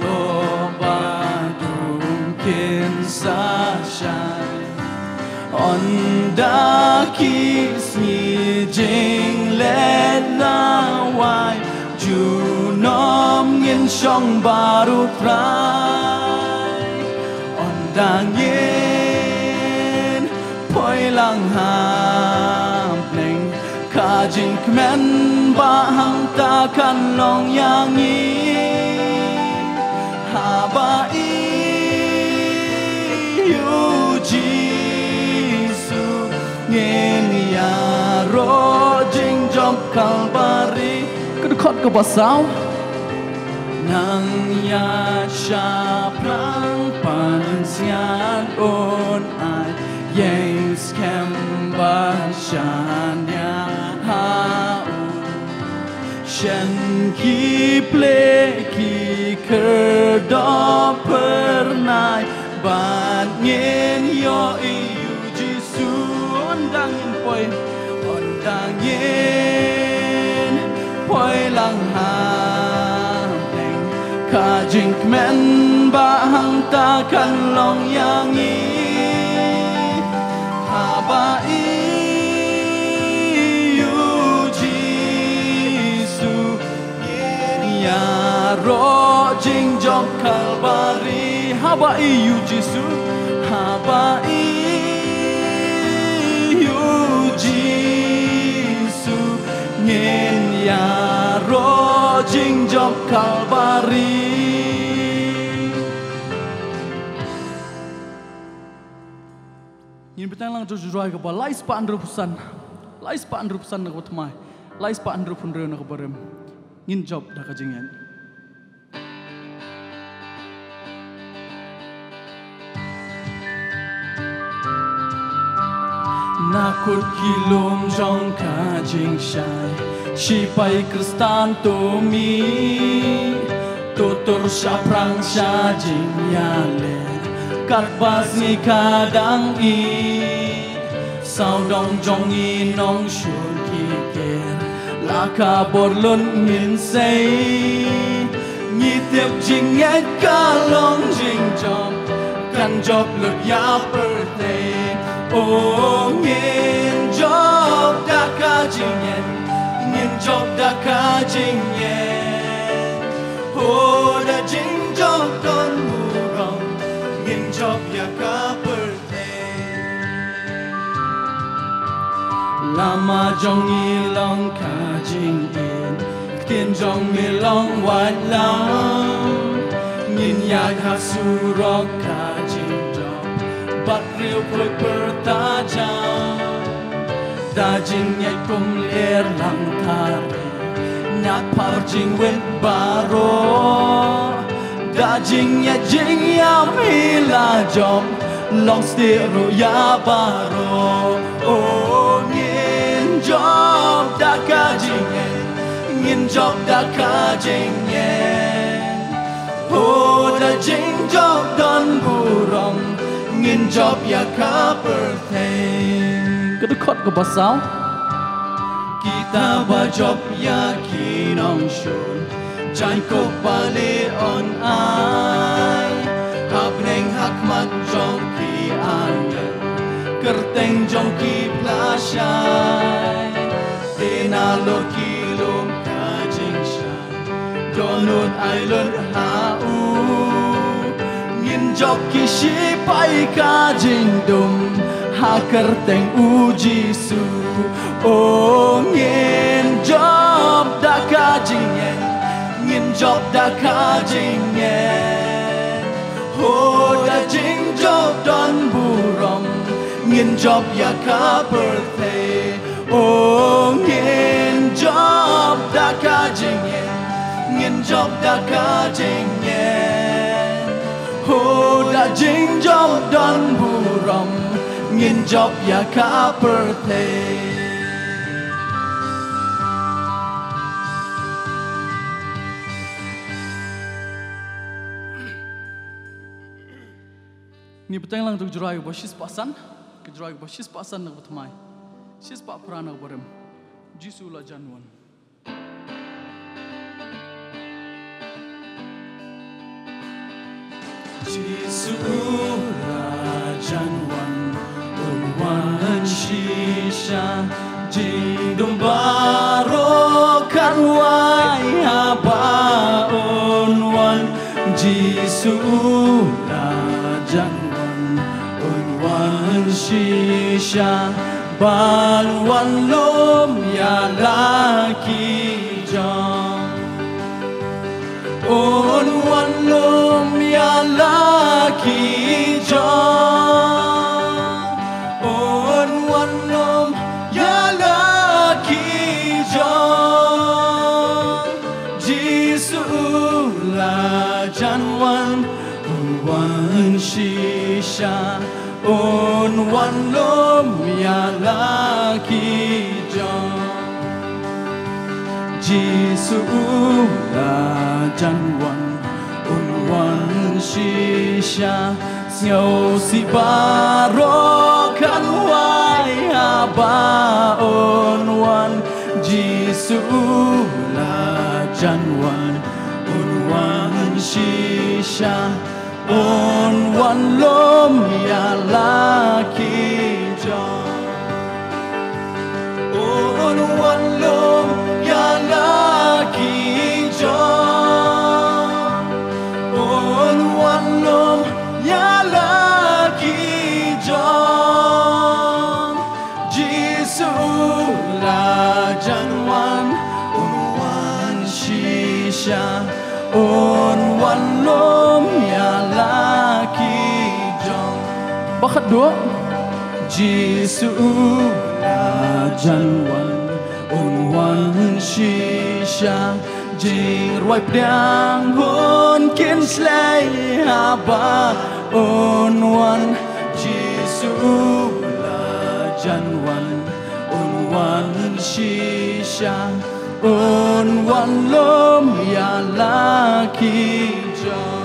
lyoh ba dum kin sa shai. Ynda ki sngi jingleh la wai, junom ngin shong bad U Trai. Ynda ngin poi lang ha bneng, ka jingkmen ba hangta kan long ïa ngi. Haba ïa U Jisu ngin ïaroh jingjop Kalbari. Ka dkhot kaba saw. Nang ïaid shaphrang pansngiat, un ai ïing skhem ban shaniah ha u. Shen ki plie ki khyrdop phyrnai, bad ngin ïohi ïa U Jisu. Ynda ngin poi, ynda ngin Poi lang ha pdeng ka jingkmen ba hangta kan long ïa ngi. Haba ïoh Jisu ngin ïaroh jingjop Kalbari. Haba ïoh Jisu, haba ïoh Jisu ngin ïaroh jingjop Kalbari. Ngin bteng lang jong u Trai kaba lai spah hynriewphew san. Lai spah hynriewphew san na kaba thymmai. Lai spah hynriewphew hynriew na kaba rim. Ngin jop da ka jingngeit. Na kut ki lum jong ka jingshai, shipai Khristan to mih, to tur shaphrang sha jingïaleh, katba sngi ka dang ïh. Sawdong jong ngi nongshun ki ker, la ka bor lut ngin sei. Ngi tip jingngeit ka long jingjop, kan jop lut ïa pyrthei. O ngin jop da ka jingngeit, ngin jop da ka jingngeit. O da jingjop don burom, ngin jop ïa ka pyrthei. Lama jong ngi long ka jingim, ktien jong ngi long wait lam. Ngin ïaid ha surok ka jingjop, bad riewphoit pyrta jam. Da jingngeit kum ler lang thari, ñiad phar jingwit baroh. Da jingngeit jingïam hi la jop, long stieh ruh ïa baroh. O ngin jop da ka jingngeit, ngin jop da ka jingngeit. O da jingjop don burom, ngin jop ïa ka pyrthei. Ka dkhot kaba saw. Kita ba jop ïa ki nongshun, jaiñkup ba lieh yn ai. Ha bneng ha khmat jong ki angel, kyrteng jong ki pla shai. Te nalor ki lum ka jingshai, dohnud ai lut ha u. Ngin jop ki shipai ka jingdum, ha kyrteng u Jisu. O ngin jop da ka jingngeit, ngin jop da ka jingngeit. O da jingjop don burom, ngin jop ïa ka pyrthei. O ngin jop da ka jingngeit, ngin jop da ka jingngeit. O da jingjop don burom, ngin jop ïa ka pyrthei. Ngi bteng lang jong u Trai kaba shispah san, ka Trai kaba shispah san na kaba thymmai, shispah phra na kaba rim. Jisu la jan wan. Jisu la jan wan, un wan shisha, jingdum baroh kan wai haba un wan. Jisu la jan wan, un wan shisha, ban wan lum ïa la ki jong. Un wan lum ïa la ki jong. Un wan lum ïa la ki jong. Jisu la jan wan, un wan shisha, un wan lum ïa la ki jong. Jisu la jan wan, un wan shisha, sngewsih baroh kan wai haba un wan. Jisu u la jan wan, un wan shisha, un wan lum ïa la ki jong. Un wan lum ïa la ki jong. Un wan lum ïa la ki jong. Jisu u la jan wan, un wan shisha, un wan lum ïa la ki jong. Ba khatduh. Jisu u la jan wan, un wan shisha, jingrwai pdiang hun kin shlei haba un wan. Jisu u la jan wan, un wan shisha, un wan lum ïa la ki jong.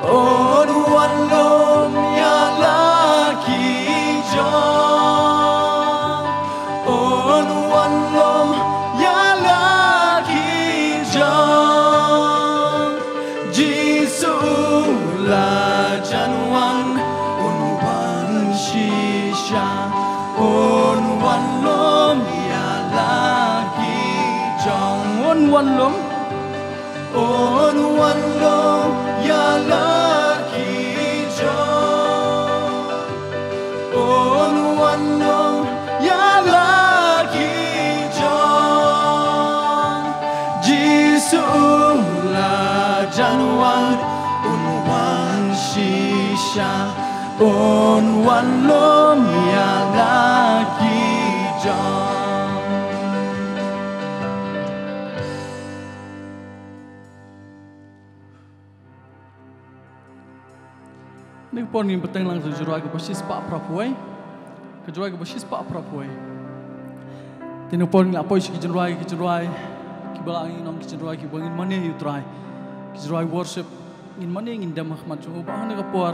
Un wan lum ïa la ki jong. Un wan lum ïa la ki jong. Jisu u la jan wan, un wan shisha, un wan lum ïa la ki jong. Un wan lum. Un wan lum ïa la ki jong. Un wan lum ïa la ki jong. Jisu u la jan wan, un wan shisha, un wan lum ïa la ki jong. Ngi pon ngin bteng lang ka jingrwai kaba shispah phra phew wei. Ka jingrwai kaba shispah phra phew wei. Te ngi pon ngi la poi sha ki jingrwai, ki jingrwai kiba la ngi nong, ki jingrwai kiba ngin mane ïa u Trai. Ki jingrwai worship, ngin mane ngin dem ha khmat jong u. Bad ha kane ka por,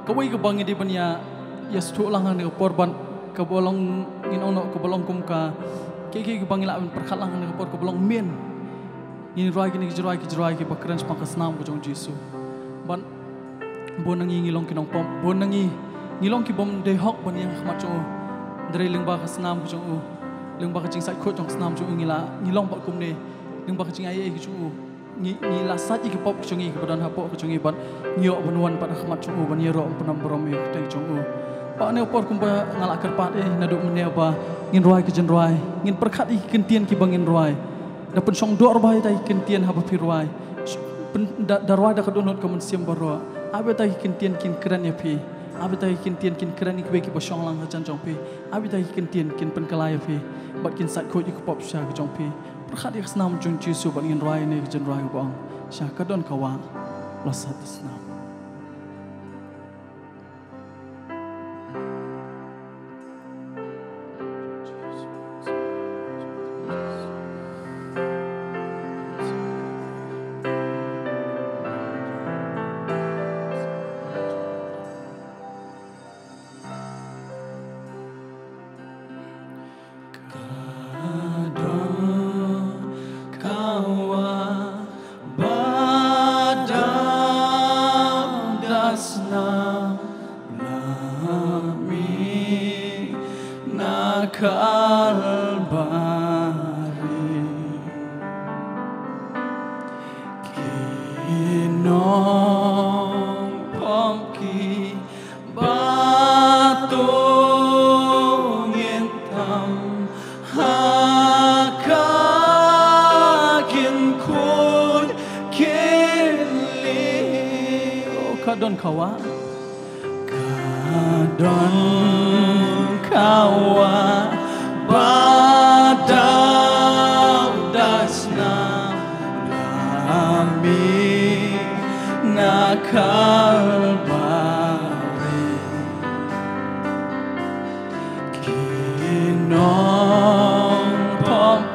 kawei kaba ngi dei ban ïa, ïa sngewthuh lang ha kane ka por, bad kaba long, ngin ong noh kaba long kum ka, kiei kiei kiba ngi lah ban pyrkhat lang ha kane ka por kaba long main. Ngin rwai kine ki jingrwai, ki jingrwai kiba kren shaphang ka snam ka jong u Jisu. Bad bun na ngi ngi long ki nongpop, bun na ngi ngi long kibym dei hok ban ïeng ha khmat jong u. Hynrei lyngba ka snam ka jong u, lyngba ka jingsaid khuid jong ka snam jong u ngi la, ngi long pat kumne. Lyngba ka jingaiei ka jong u ngi, ngi la said ïa ki pop ka jong ngi kiba don hapoh ka jong ngi, bad ngi ïoh ban wan pat ha khmat jong u ban ïaroh ban pyndonkam burom ïa ka kyrteng jong u. Bad ha kane ka por kumba nga la kyrpad, eh, naduh mynne ba ngin rwai ki jingrwai, ngin pyrkhat ïa ki kyntien kiba ngin rwai. Da pynshong doh bha ïa kita ki kyntien haba phi rwai. Pyn-, da, da rwai da ka dohnud ka mynsiem baroh. Ap ïa kita ki kyntien kin kren ïa phi. Ap ïa kita ki kyntien kin kren ïa kiwei kiba shong lang hajan jong phi. Ap ïa kita ki kyntien kin pynkylla ïa phi. Bad kin said khuid ïa ka pop shisha ka jong phi. Pyrkhat ïa ka snam jong u Jisu bad ngin rwai ïa kane ka jingrwai kaba ong, sha ka don ka wah, la sat ka snam. Ka don ka wah ba dap da snam la mih na Kalbari. Ki nongpop ki ba to ngin tam ha ka kin khun kin li. O ka don ka wah. Ka don ka wah ba dap da snam la mih na Kalbari. Ki nongpop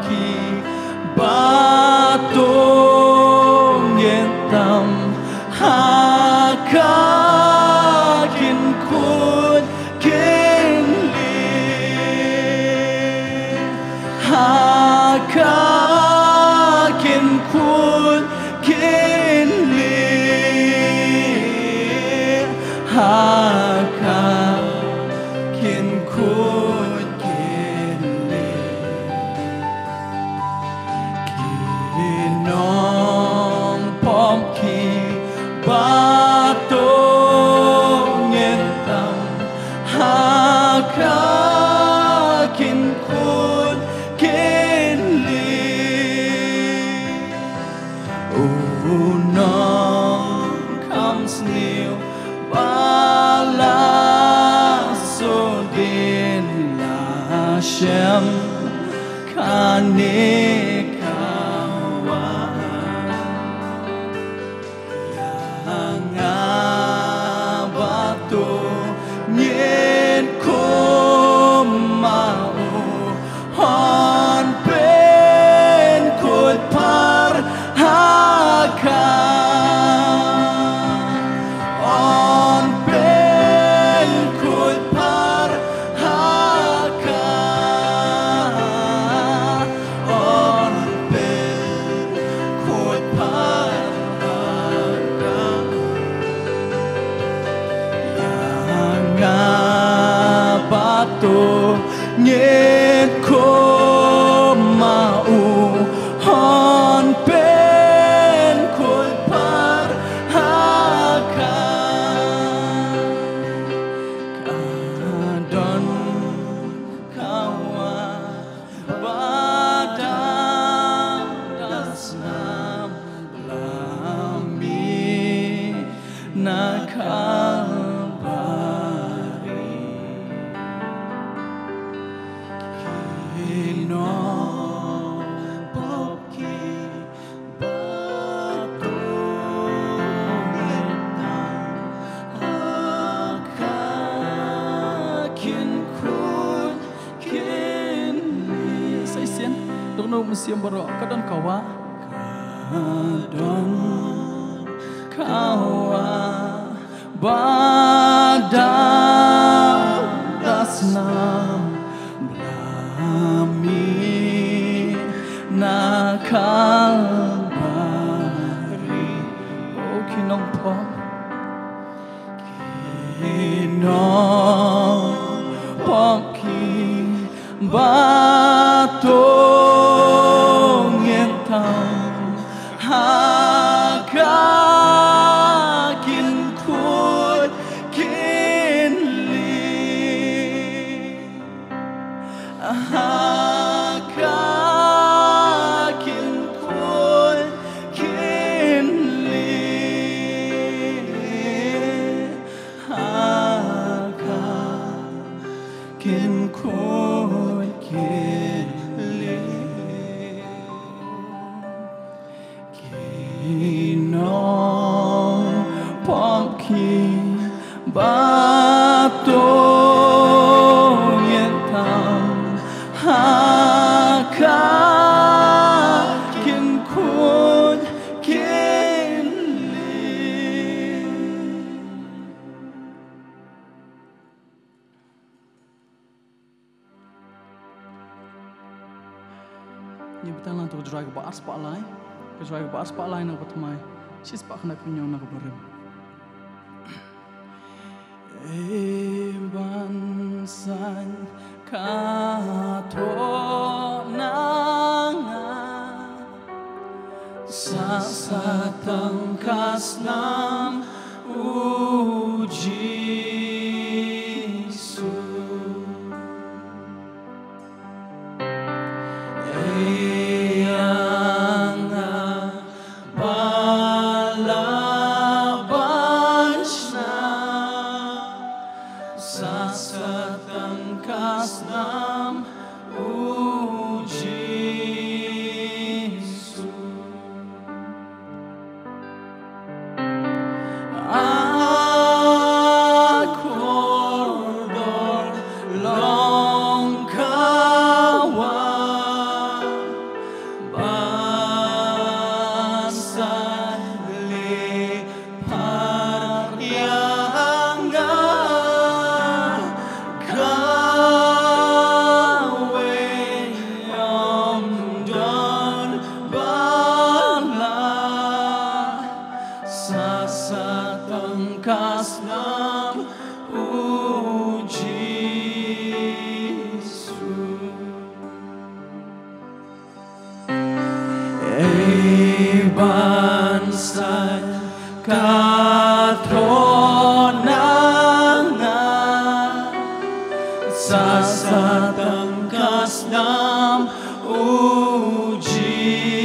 ki ba to ngin tam ha ka kin khun kin li. Ha ka kin khuid kin lih, ha ka kin khuid kin lih. Ki nongpop kiba to ngin tam, ha ka kin khuid kin lih. U nongkham sniew ba la sodien la shem, kane ka wan ïa nga ba to ngeit kum ma u, yn pynkhuid par ha ka, yn pynkhuid par ha ka, yn pynkhuid par ha ka. Ïa nga ba to ngeit kum ma u, yn pynkhuid par ha ka. Ka don ka wah ba dap da snam, la mih na Kalbari. Ki nongpop kiba to ngeit tam, ha ka kin khuid kin lih. Sa shisien, to ngin ong mynsiem baroh, ka don ka wah. Ka don ka wah ba dap da snam, la mih na Kalbari. O ki nongpop, ki nongpop kiba to ngeit tam, ha ka kin khuid kin lih. Ha ka kin khuid kin lih. Ha ka kin khuid kin lih. Ki nongpop kiba to ngeit tam, ha ka kin khuid kin lih. Ngi bteng lang ïa ka Jrai kaba arspah lai. Ka Jrai kaba arspah lai na kaba thymmai. Shispah khyndai phew hynñiew na kaba rim. Ei ban saiñ ka thoh na nga, sa sa tang ka snam u Jisu. Ei ïa nga ba la ban shna, sa sa tang ka snam u Jisu. ban sa ka thon na nga, sa satang ka snam, u Jisu.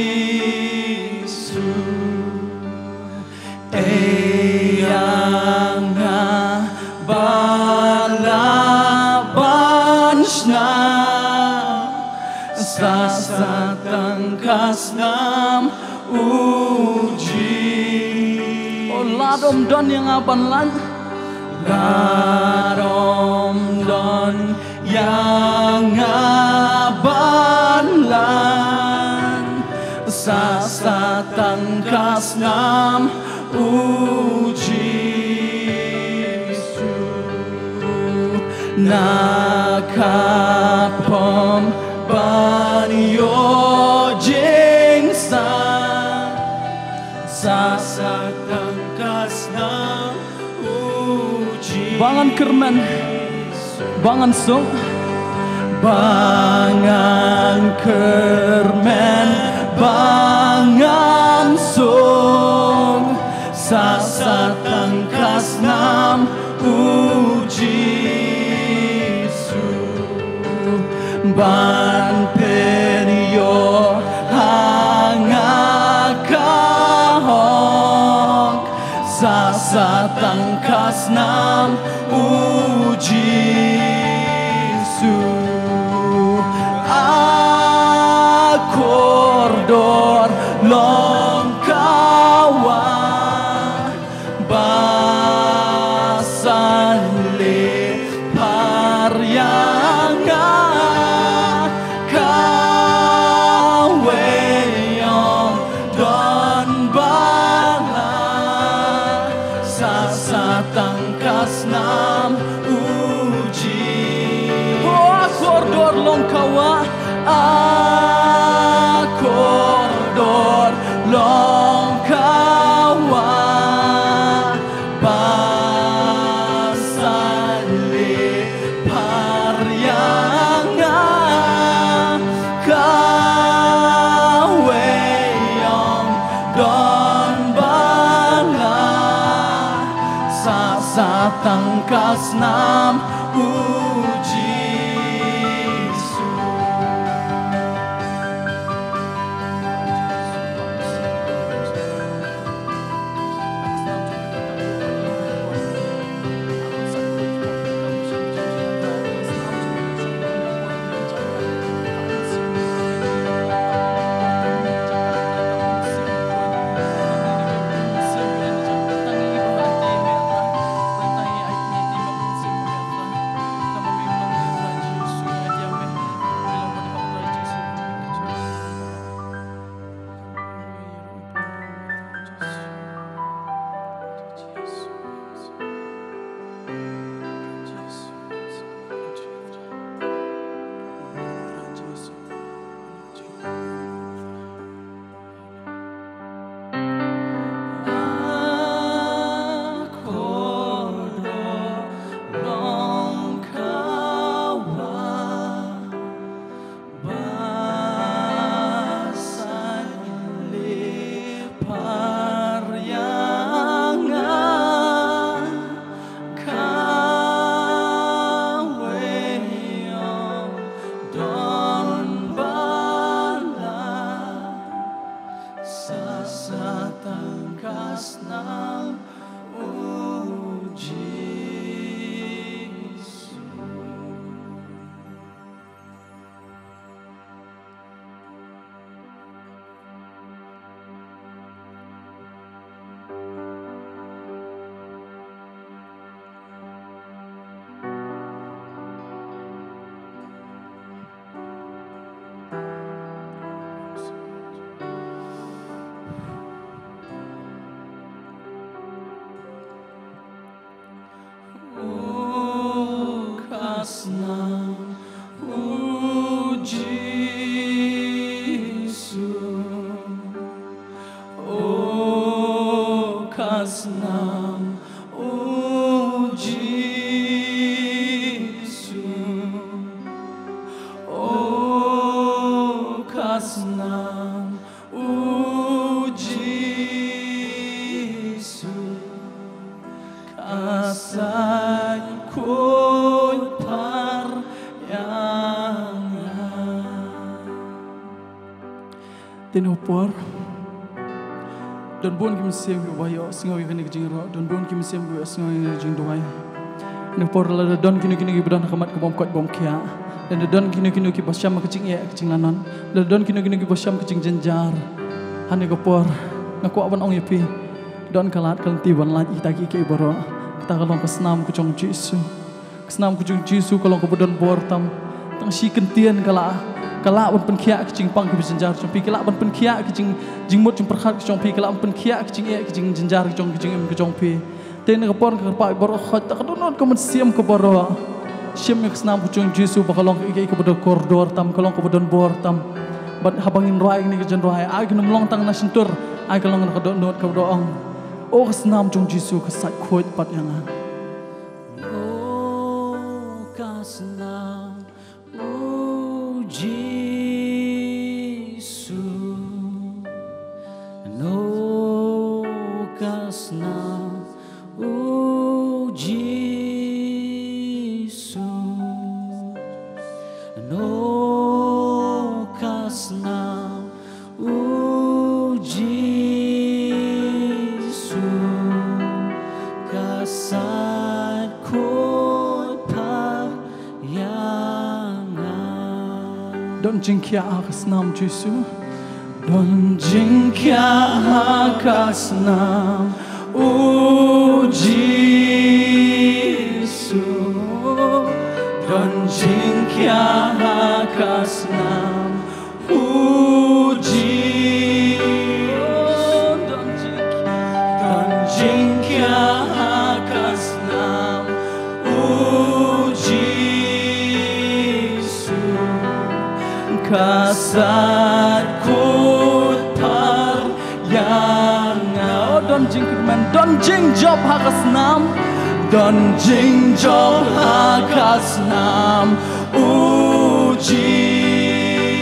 Ei ïa nga ba lah ban shna sa satang ka snam, u Jisu. O lada ym don ïa nga ban lait, lada ym don ïa nga ban lait sa satang ka snam, u Jisu. Na ka pom ban ïoh jingsan sa satang ka snam, u Jisu. Ba ngan kyrmen, ba ngan suk, ba ngan kyrmen, ba ngan suk sa satang ka snam, u Jisu. Ban pynïoh ha nga ka hok sa satang ka snam, u Jisu. A kordor long ka wah ba san leh phar ïa nga, kawei ym don ba lah sa satang ka snam, u Jisu. O a kordor long ka wah, a kordor long ka wah ba san leh phar ïa nga, kawei ym don ba lah sa satang ka snam, u Jisu. Ba san leh phar ïa nga, kawei ym don ba lah sa satang ka snam, u Jisu. O ka snam, u Jisu. O ka snam, u Jisu. O ka snam, u Te na ka por don bun ki mynsiem kiba ïohsngew ïa kane ka jingïaroh, don bun ki mynsiem kiba ïohsngew ïa kane ka jingduwai. Na ka por lada don kino kino kiba don ha ka mat ka bym koit bym khiah, lada don kino kino kiba shem ka jingeh ka jinglanon, lada don kino kino kiba shem ka jingjynjar, ha kane ka por nga kwah ban ong ïa phi, don ka lad ka lynti ban lait ïa kita kiei kiei baroh. Kata ka long ka snam ka jong u Jisu. Ka snam ka jong u Jisu ka long kaba don bor tam. Tang shi kyntien ka lah, ka lah ban pynkhiah ki jingpang kiba jynjar jong phi, ka lah ban pynkhiah ki jing, jingmut jingpyrkhat ki jong phi, ka lah ban pynkhiah ki jingeh ki jingjynjar ki jong, ki jingim ki jong phi. Te na ka por nga kyrpad ïa baroh, hooid, da ka dohnud ka mynsiem kaba baroh, shim ïa ka snam ka jong u Jisu ba ka long kaei kaei kaba don kordor tam, ka long kaba don bor tam. Bad haba ngin rwai kane ka jingrwai, ai kan ym long tang na shyntur, ai ka long na ka dohnud kaba baroh, ong: O ka snam jong u Jisu, ka sait khuid pat ïa nga. O ka snam u Jisu, o ka snam u Jisu, o ka snam u Jisu, ka sait khuid pat ïa nga. Don jingkhiah ha ka snam u Jisu. Don jingkhiah ha ka snam u Jisu. Don jingkhiah ha ka snam u Jisu. Don jingkhiah, don jingkhiah ha ka snam u Jisu, ka sait khuid pat ïa nga. O, don jingkyrmen, don jingjop ha ka snam, don jingjop ha ka snam u Jisu.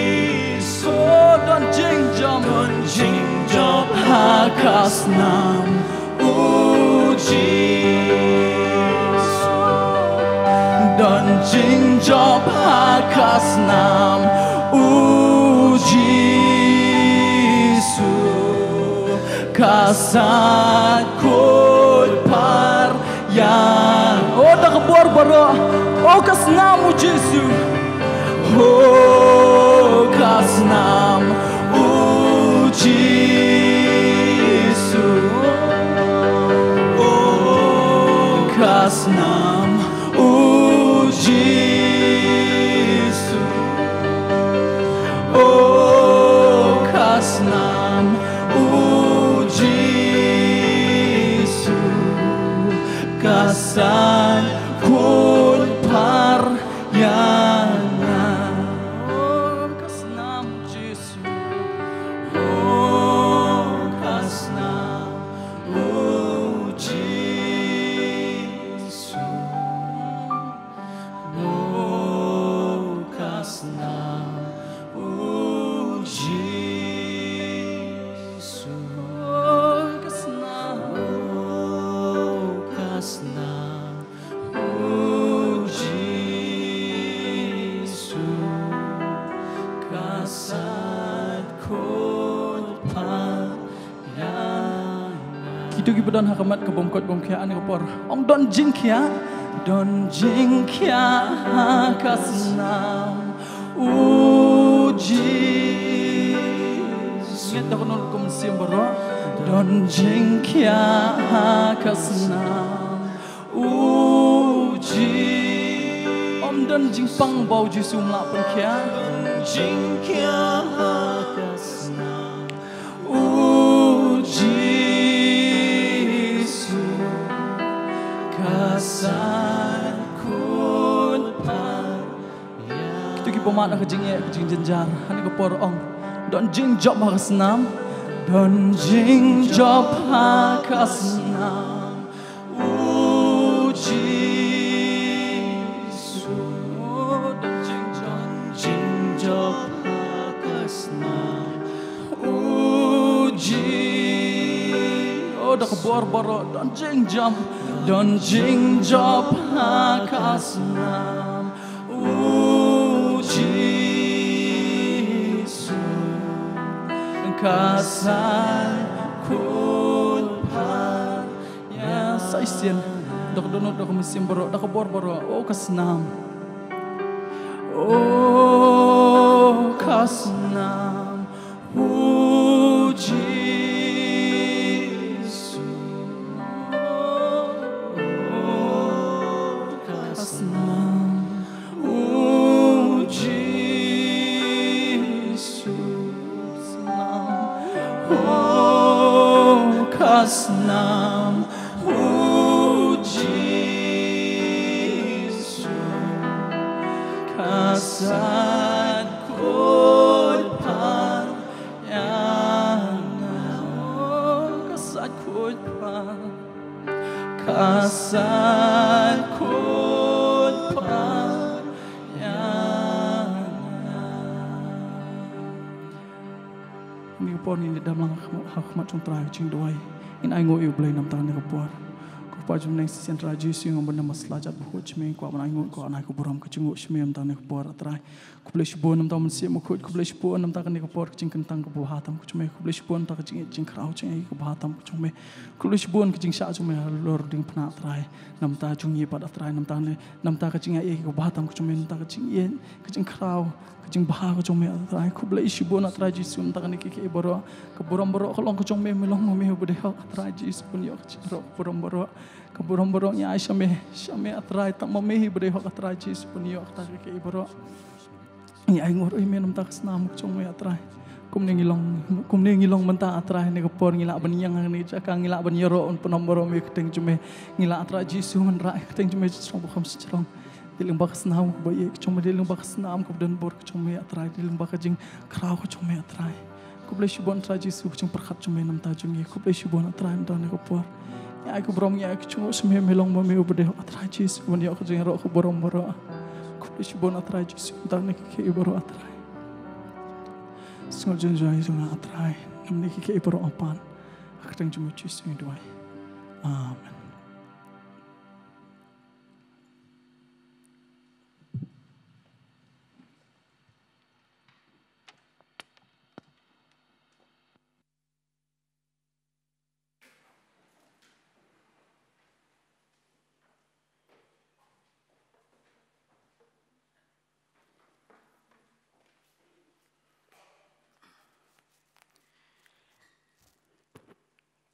O, don jingjop, don jingjop ha ka snam u Jisu. Don jingjop ha ka snam u Jisu, ka sait khuid pat ïa. O, da ka bor baroh, o ka snam u Jisu. O ka snam u Jisu. O ka snam u Jisu. O ka snam u Jisu, ka sait khuid pat ïa nga. O ka snam u Jisu. O ka snam u Jisu. O ka snam u Jisu. O ka snam, o ka snam u Jisu, ka sait khuid pat ïa nga. Kito kiba don ha ka mat ka bym koit bym khiah, ha kane ka por ong: Don jingkhiah, don jingkhiah ha ka snam u Jisu. Ngeit da kano ka mynsiem baroh. Don jingkhiah ha ka snam u Jisu. Ym don jingpang ba u Jisu um lah pynkhiah. Don jingkhiah ha ka snam u Jisu, ka sait khuid pat ïa. Kito kiba mad ha ka jingeh ka jingjynjar, ha kane ka por ong: Don jingjop ha ka snam. Don jingjop ha ka snam u Jisu. Don jingjop, don jingjop ha ka snam u Jisu. O, da ka bor baroh, don jingjop, don jingjop ha ka snam u Jisu. Ka sait khuid phar ïa. Sa shisien, da ka dohnud, da ka mynsiem baroh, da ka bor baroh, o ka snam. O ka snam, u Jisu. O ka snam, u Jisu. O ka snam, u Jisu. Ka sait khuid phar ïa nga. O ka sait khuid phar. Ka sait khuid phar ïa nga. Kane ka por ngin ïa dam lang ha khmat jong U Trai ka jingduwai. Ngin ainguh ïa U Blei namar kane ka por. Ko Pa jong ngi, sa shisien Trai Jisu, ngam bun namar sla jat ba khuid sha me, kwah ban ainguh, kwah ban ai ka burom ka jingnguh sha me namar kane ka por, A Trai. Khublei shibun namar ka mynsiem bakhuid, khublei shibun namar kane ka por ka jingkyntang kaba bha tam ka jong me, khublei shibun namar ka jingïeit jingkhraw jingaiei kaba bha tam ka jong me, khublei shibun ka jingshah jong me halor diengphna, A Trai, namar jong ngi pat, A Trai, namar ne, namar ka jingaiei kaba bha tam ka jong me, namar ka jingïeit, ka jingkhraw, ka jingbha ka jong me, A Trai. Khublei shibun, A Trai Jisu, namar kine kiei kiei baroh. Ka burom baroh ka long ka jong me, me long ma me uba dei hok, A Trai Jisu, pynïoh ka jingïaroh, ka burom baroh. Ka burom baroh ngi ai sha me, sha me, A Trai, tang ma me hi ba dei hok, A Trai Jisu, pynïoh kata kiei kiei baroh. Ngi ainguh ruh ïa me namar ka snam ka jong me, A Trai. Kumne ngi long, kumne ngi long mynta, A Trai, ha kane ka por ngi lah ban ïeng ha kane ka jaka, ngi lah ban ïaroh, ban pynpaw baroh ïa ka kyrteng jong me. Ngi lah, A Trai Jisu, ban rah ïa ka kyrteng jong me sha shnong bad kham sha shnong. Dei lyngba ka snam kaba ïeit ka jong me, dei lyngba ka snam kaba donbor ka jong me, A Trai, dei lyngba ka jingkhraw ka jong me, A Trai. Khublei shibun, A Trai Jisu, ka jingpyrkhat jong me namar jong ngi. Khublei shibun, A Trai, namar kane ka por. Ngi ai ka burom, ngi ai ka jingïaroh sha me, me long ma me uba dei hok, A Trai Jisu, ban ïoh ka jingïaroh, ka burom baroh. Khublei shibun, A Trai Jisu, namar kine kiei kiei baroh, A Trai. Sngewbha jong jong, A Trai, namar kine kiei kiei baroh, A Kpa. Ha ka kyrteng jong me Jisu ngi duwai. Amen.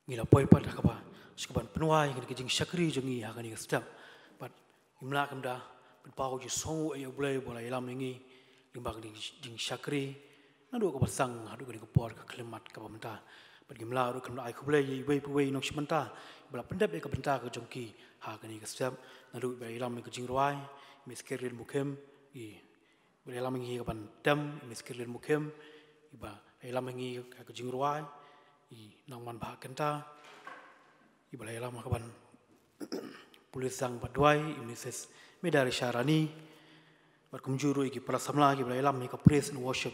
Ngi la poi pat ha kaba, sha kaban pynwai kane ka jingshakri jong ngi ha kane ka step. Bad ngim lah kumta, pynpaw ka jingsngewnguh ïa U Blei uba la ïalam ïa ngi lyngba kane ka jingshakri. Naduh kaba sdang haduh kane ka por ka khyllipmat kaba mynta. Bad ngim lah ruh kumta ai khublei ïa iwei pa iwei nongshim bynta ba la pyndep ïa ka bynta ka jong ki ha kane ka step. Naduh ba la ïalam ïa ka jingrwai, Miss Caroline Mukhim, i ba la ïalam ïa ngi ha kaban tem, i Miss Caroline Mukhim, iba la ïalam ïa ngi ha ka jingrwai, i Nongmanbha Kynta, iba la ïalam ha kaban pule sang bad duwai, i Missus Medarisha Rani, bad kumjuh ruh ïa ki para samla kiba la ïalam ïa ka praise and worship.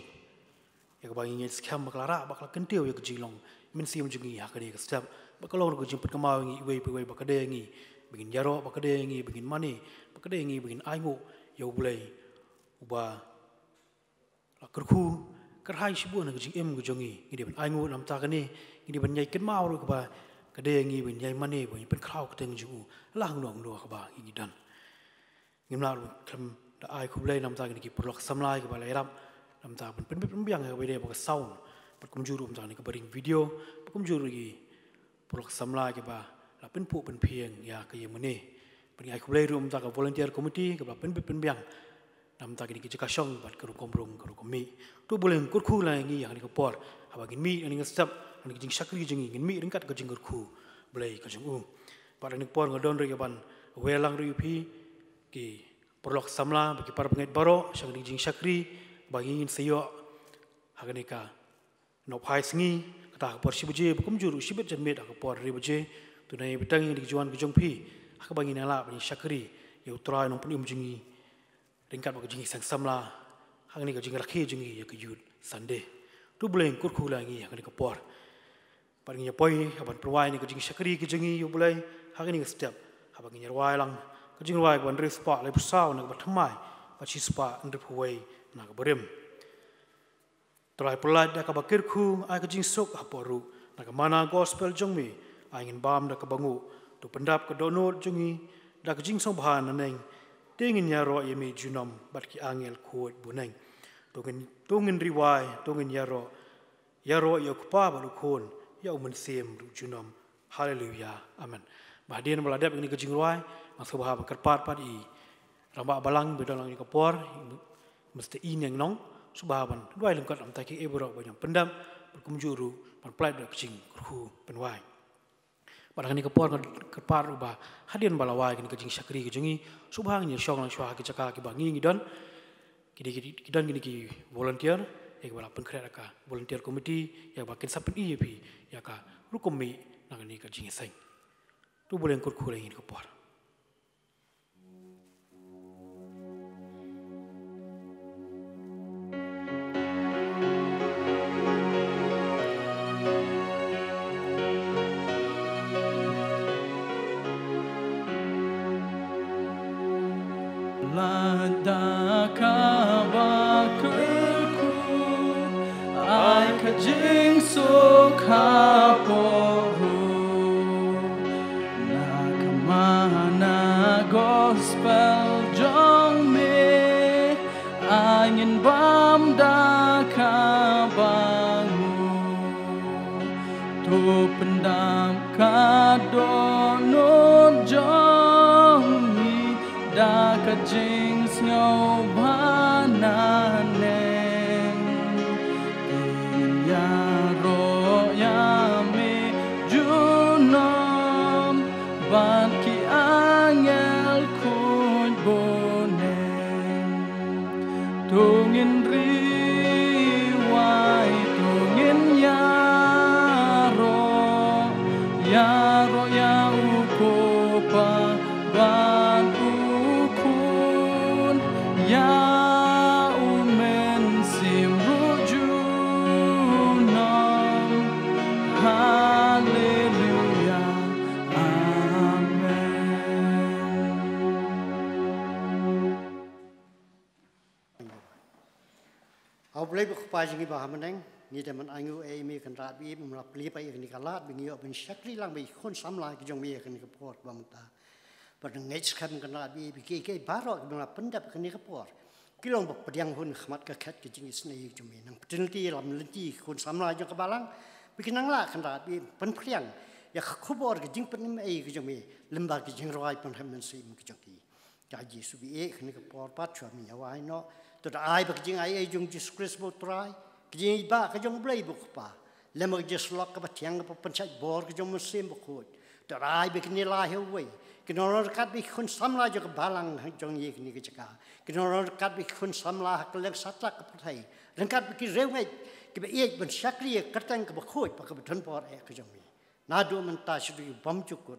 Ïa kaba ngi ngeit skhem ba ka la rah, ba ka la kyntiew ïa ka jinglong mynsiem jong ngi ha kane ka step. Ba ka long ruh ka jingpynkynmaw ïa ngi iwei pa iwei ba ka dei ïa ngi ba ngin ïaroh, ba ka dei ïa ngi ba ngin mane, ba ka dei ïa ngi ba ngin ainguh ïa U Blei uba la kyrkhu kyrhai shibun ha ka jingim ka jong ngi. Ngi dei ban ainguh namar kane, ngi dei ban ïai kynmaw ruh kaba ka dei ïa ngi ban ïai mane, ban ïai pynkhraw ka kyrteng jong u la hangno hangno kaba ngi don. Ngim lah ruh khlem da ai khublei namar kine ki paralok samla kiba la ïarap namar ban pynbit pynbiang ïa kaba ïadei bad ka sound, bad kumjuh ruh namar kane kaba ring video, bad kumjuh ruh ki paralok samla kiba la pynphuh pynphieng ïa ka ïing mane. Bad ngi ai khublei ruh namar ka volunteer committee kaba la pynbit pynbiang namar kine ki jaka shong bad ka rukom rung ka rukom mih. To U Blei un kyrkhu lang ïa ngi ha kane ka por, haba ngin mih ha kane ka step, ha kane ka jingshakri jong ngi, ngin mih ryngkat ka jingkyrkhu Blei ka jong u. Bad ha kane ka por nga don ruh ïa kaban wer lang ruh ïa phi ki paralok samla bad ki para bangeit baroh sha kane ka jingshakri ba ngin sa ïoh ha kane ka nop phai sngi, kata ha ka por shi baje, bad kumjuh ruh shibit janmiet ha ka por hynriew baje. To nang ïai bteng ïa kane ka juan ka jong phi ha kaba ngin nang lah ban ïa shakri ïa U Trai Nongpynim jong ngi ryngkat bad ka jingïaseng samla ha kane ka jingrakhe jong ngi ïa ka Youth Sunday. To U Blei un kyrkhu lang ïa ngi ha kane ka por. Bad ngin ïa poi ha ban pynwai ïa kane ka jingshakri ka jong ngi, ïa U Blei, ha kane ka step, haba ngin ïa rwai lang ka jingrwai kaba hynriewspah laiphew saw na kaba thymmai bad shispah hynriewphew wei na kaba rim. Trai pyllait da kaba kyrkhu, ai ka jingsuk hapoh ruh. Na ka mana gospel jong me, ai ngin bam da kaba nguh. To pyndap ka dohnud jong ngi da ka jingsngewbha naneng. Te ngin ïaroh ïa me junom bad ki angel khuid bneng. To ngin, to ngin riwai, to ngin ïaroh, ïaroh ïa u Kpa bad u Khun, ïa u Mynsiem ruh junom. Haleluya. Amen. Ba hadien ba la dep ïa kane ka jingrwai, nga sngewbha ban kyrpad pat ïa i rangbah balang ba don lang ïa ka por, Mister Ineng Nong, sngewbha ban rwai lyngkot, namar ki ei baroh ba ñiam pyndap, bad kumjuh ruh ban pyllait da ka jingkyrkhu pynwai. Bad ha kane ka por nga kyrpad ruh ba hadien ba la wai kane ka jingshakri ka jong ngi, sngewbha ngin ïa shong lang shuwa ha ki jaka kiba ngi ngi don. Ki dei ki, ki don kine ki volunteer, ïa kiba la pynkhreh da ka volunteer committee, ïa ba kin sa pyni ïa phi ïa ka rukom mih na kane ka jingïaseng. To bun lem kyrkhu lem ïa kane ka por. Lada kaba kyrkhu, ai ka jingsuk hapoh ruh. Na ka mana gospel jong me, ai ngin bam da kaba nguh. To pyndap ka dohnud jong ngi da ka jingsngewbha naneng. Te ngin ïaroh ïa me junom bad ki angel khuid bneng. To ngin riwai, to ngin ïaroh, ïaroh ïa u Kpa bad u Khun, ïa u Mynsiem ruh junom. Haleluya. Amen. Haba U Blei ba u Kpa jong ngi ba ha bneng, ngi dei ban ainguh ïa me Kynrad ba ïeit, ba me la plie pat ïa kane ka lad ba ngi ïoh ban shakri lang bad ki khun samla ki jong me ha kane ka por ba mynta. Bad nga ngeit skhem Kynrad ba ïeit ba kiei kiei baroh kiba me la pyndep ha kane ka por, ki long ba pdiang hun ha khmat ka khet ka jingisynei ka jong me. Nang pynlynti ïalam lynti ki khun samla jong ka balang ba kin nang lah Kynrad ba ïeit ban pdiang ïa ka khubor ka jingpynim ei ka jong me lyngba ka jingrwai pynrem mynsiem ka jong ki. Ka Jisu ba ïeit, ha kane ka por pat shuwa me ïa wai noh, to da ai ba ka jingaiei jong u Jisu Khrist ba u Trai, ka jingïeit ba ka jong U Blei ba u Kpa, lem bad ka jingsyllok kaba thiang kaba pynshait bor ka jong u Mynsiem Bakhuid, to da ai ba kine lai ha uwei kin ïaroh ryngkat bad ki khun samla jong ka balang jong ngi ha kane ka jaka, kin ïaroh ryngkat bad ki khun samla ha kylleng satlak ka pyrthei, ryngkat bad ki riewngeit kiba ïeit ban shakri ïa ka kyrteng kaba khuid bad kaba donbor eh ka jong me. Naduh mynta shaduh u bymjukut,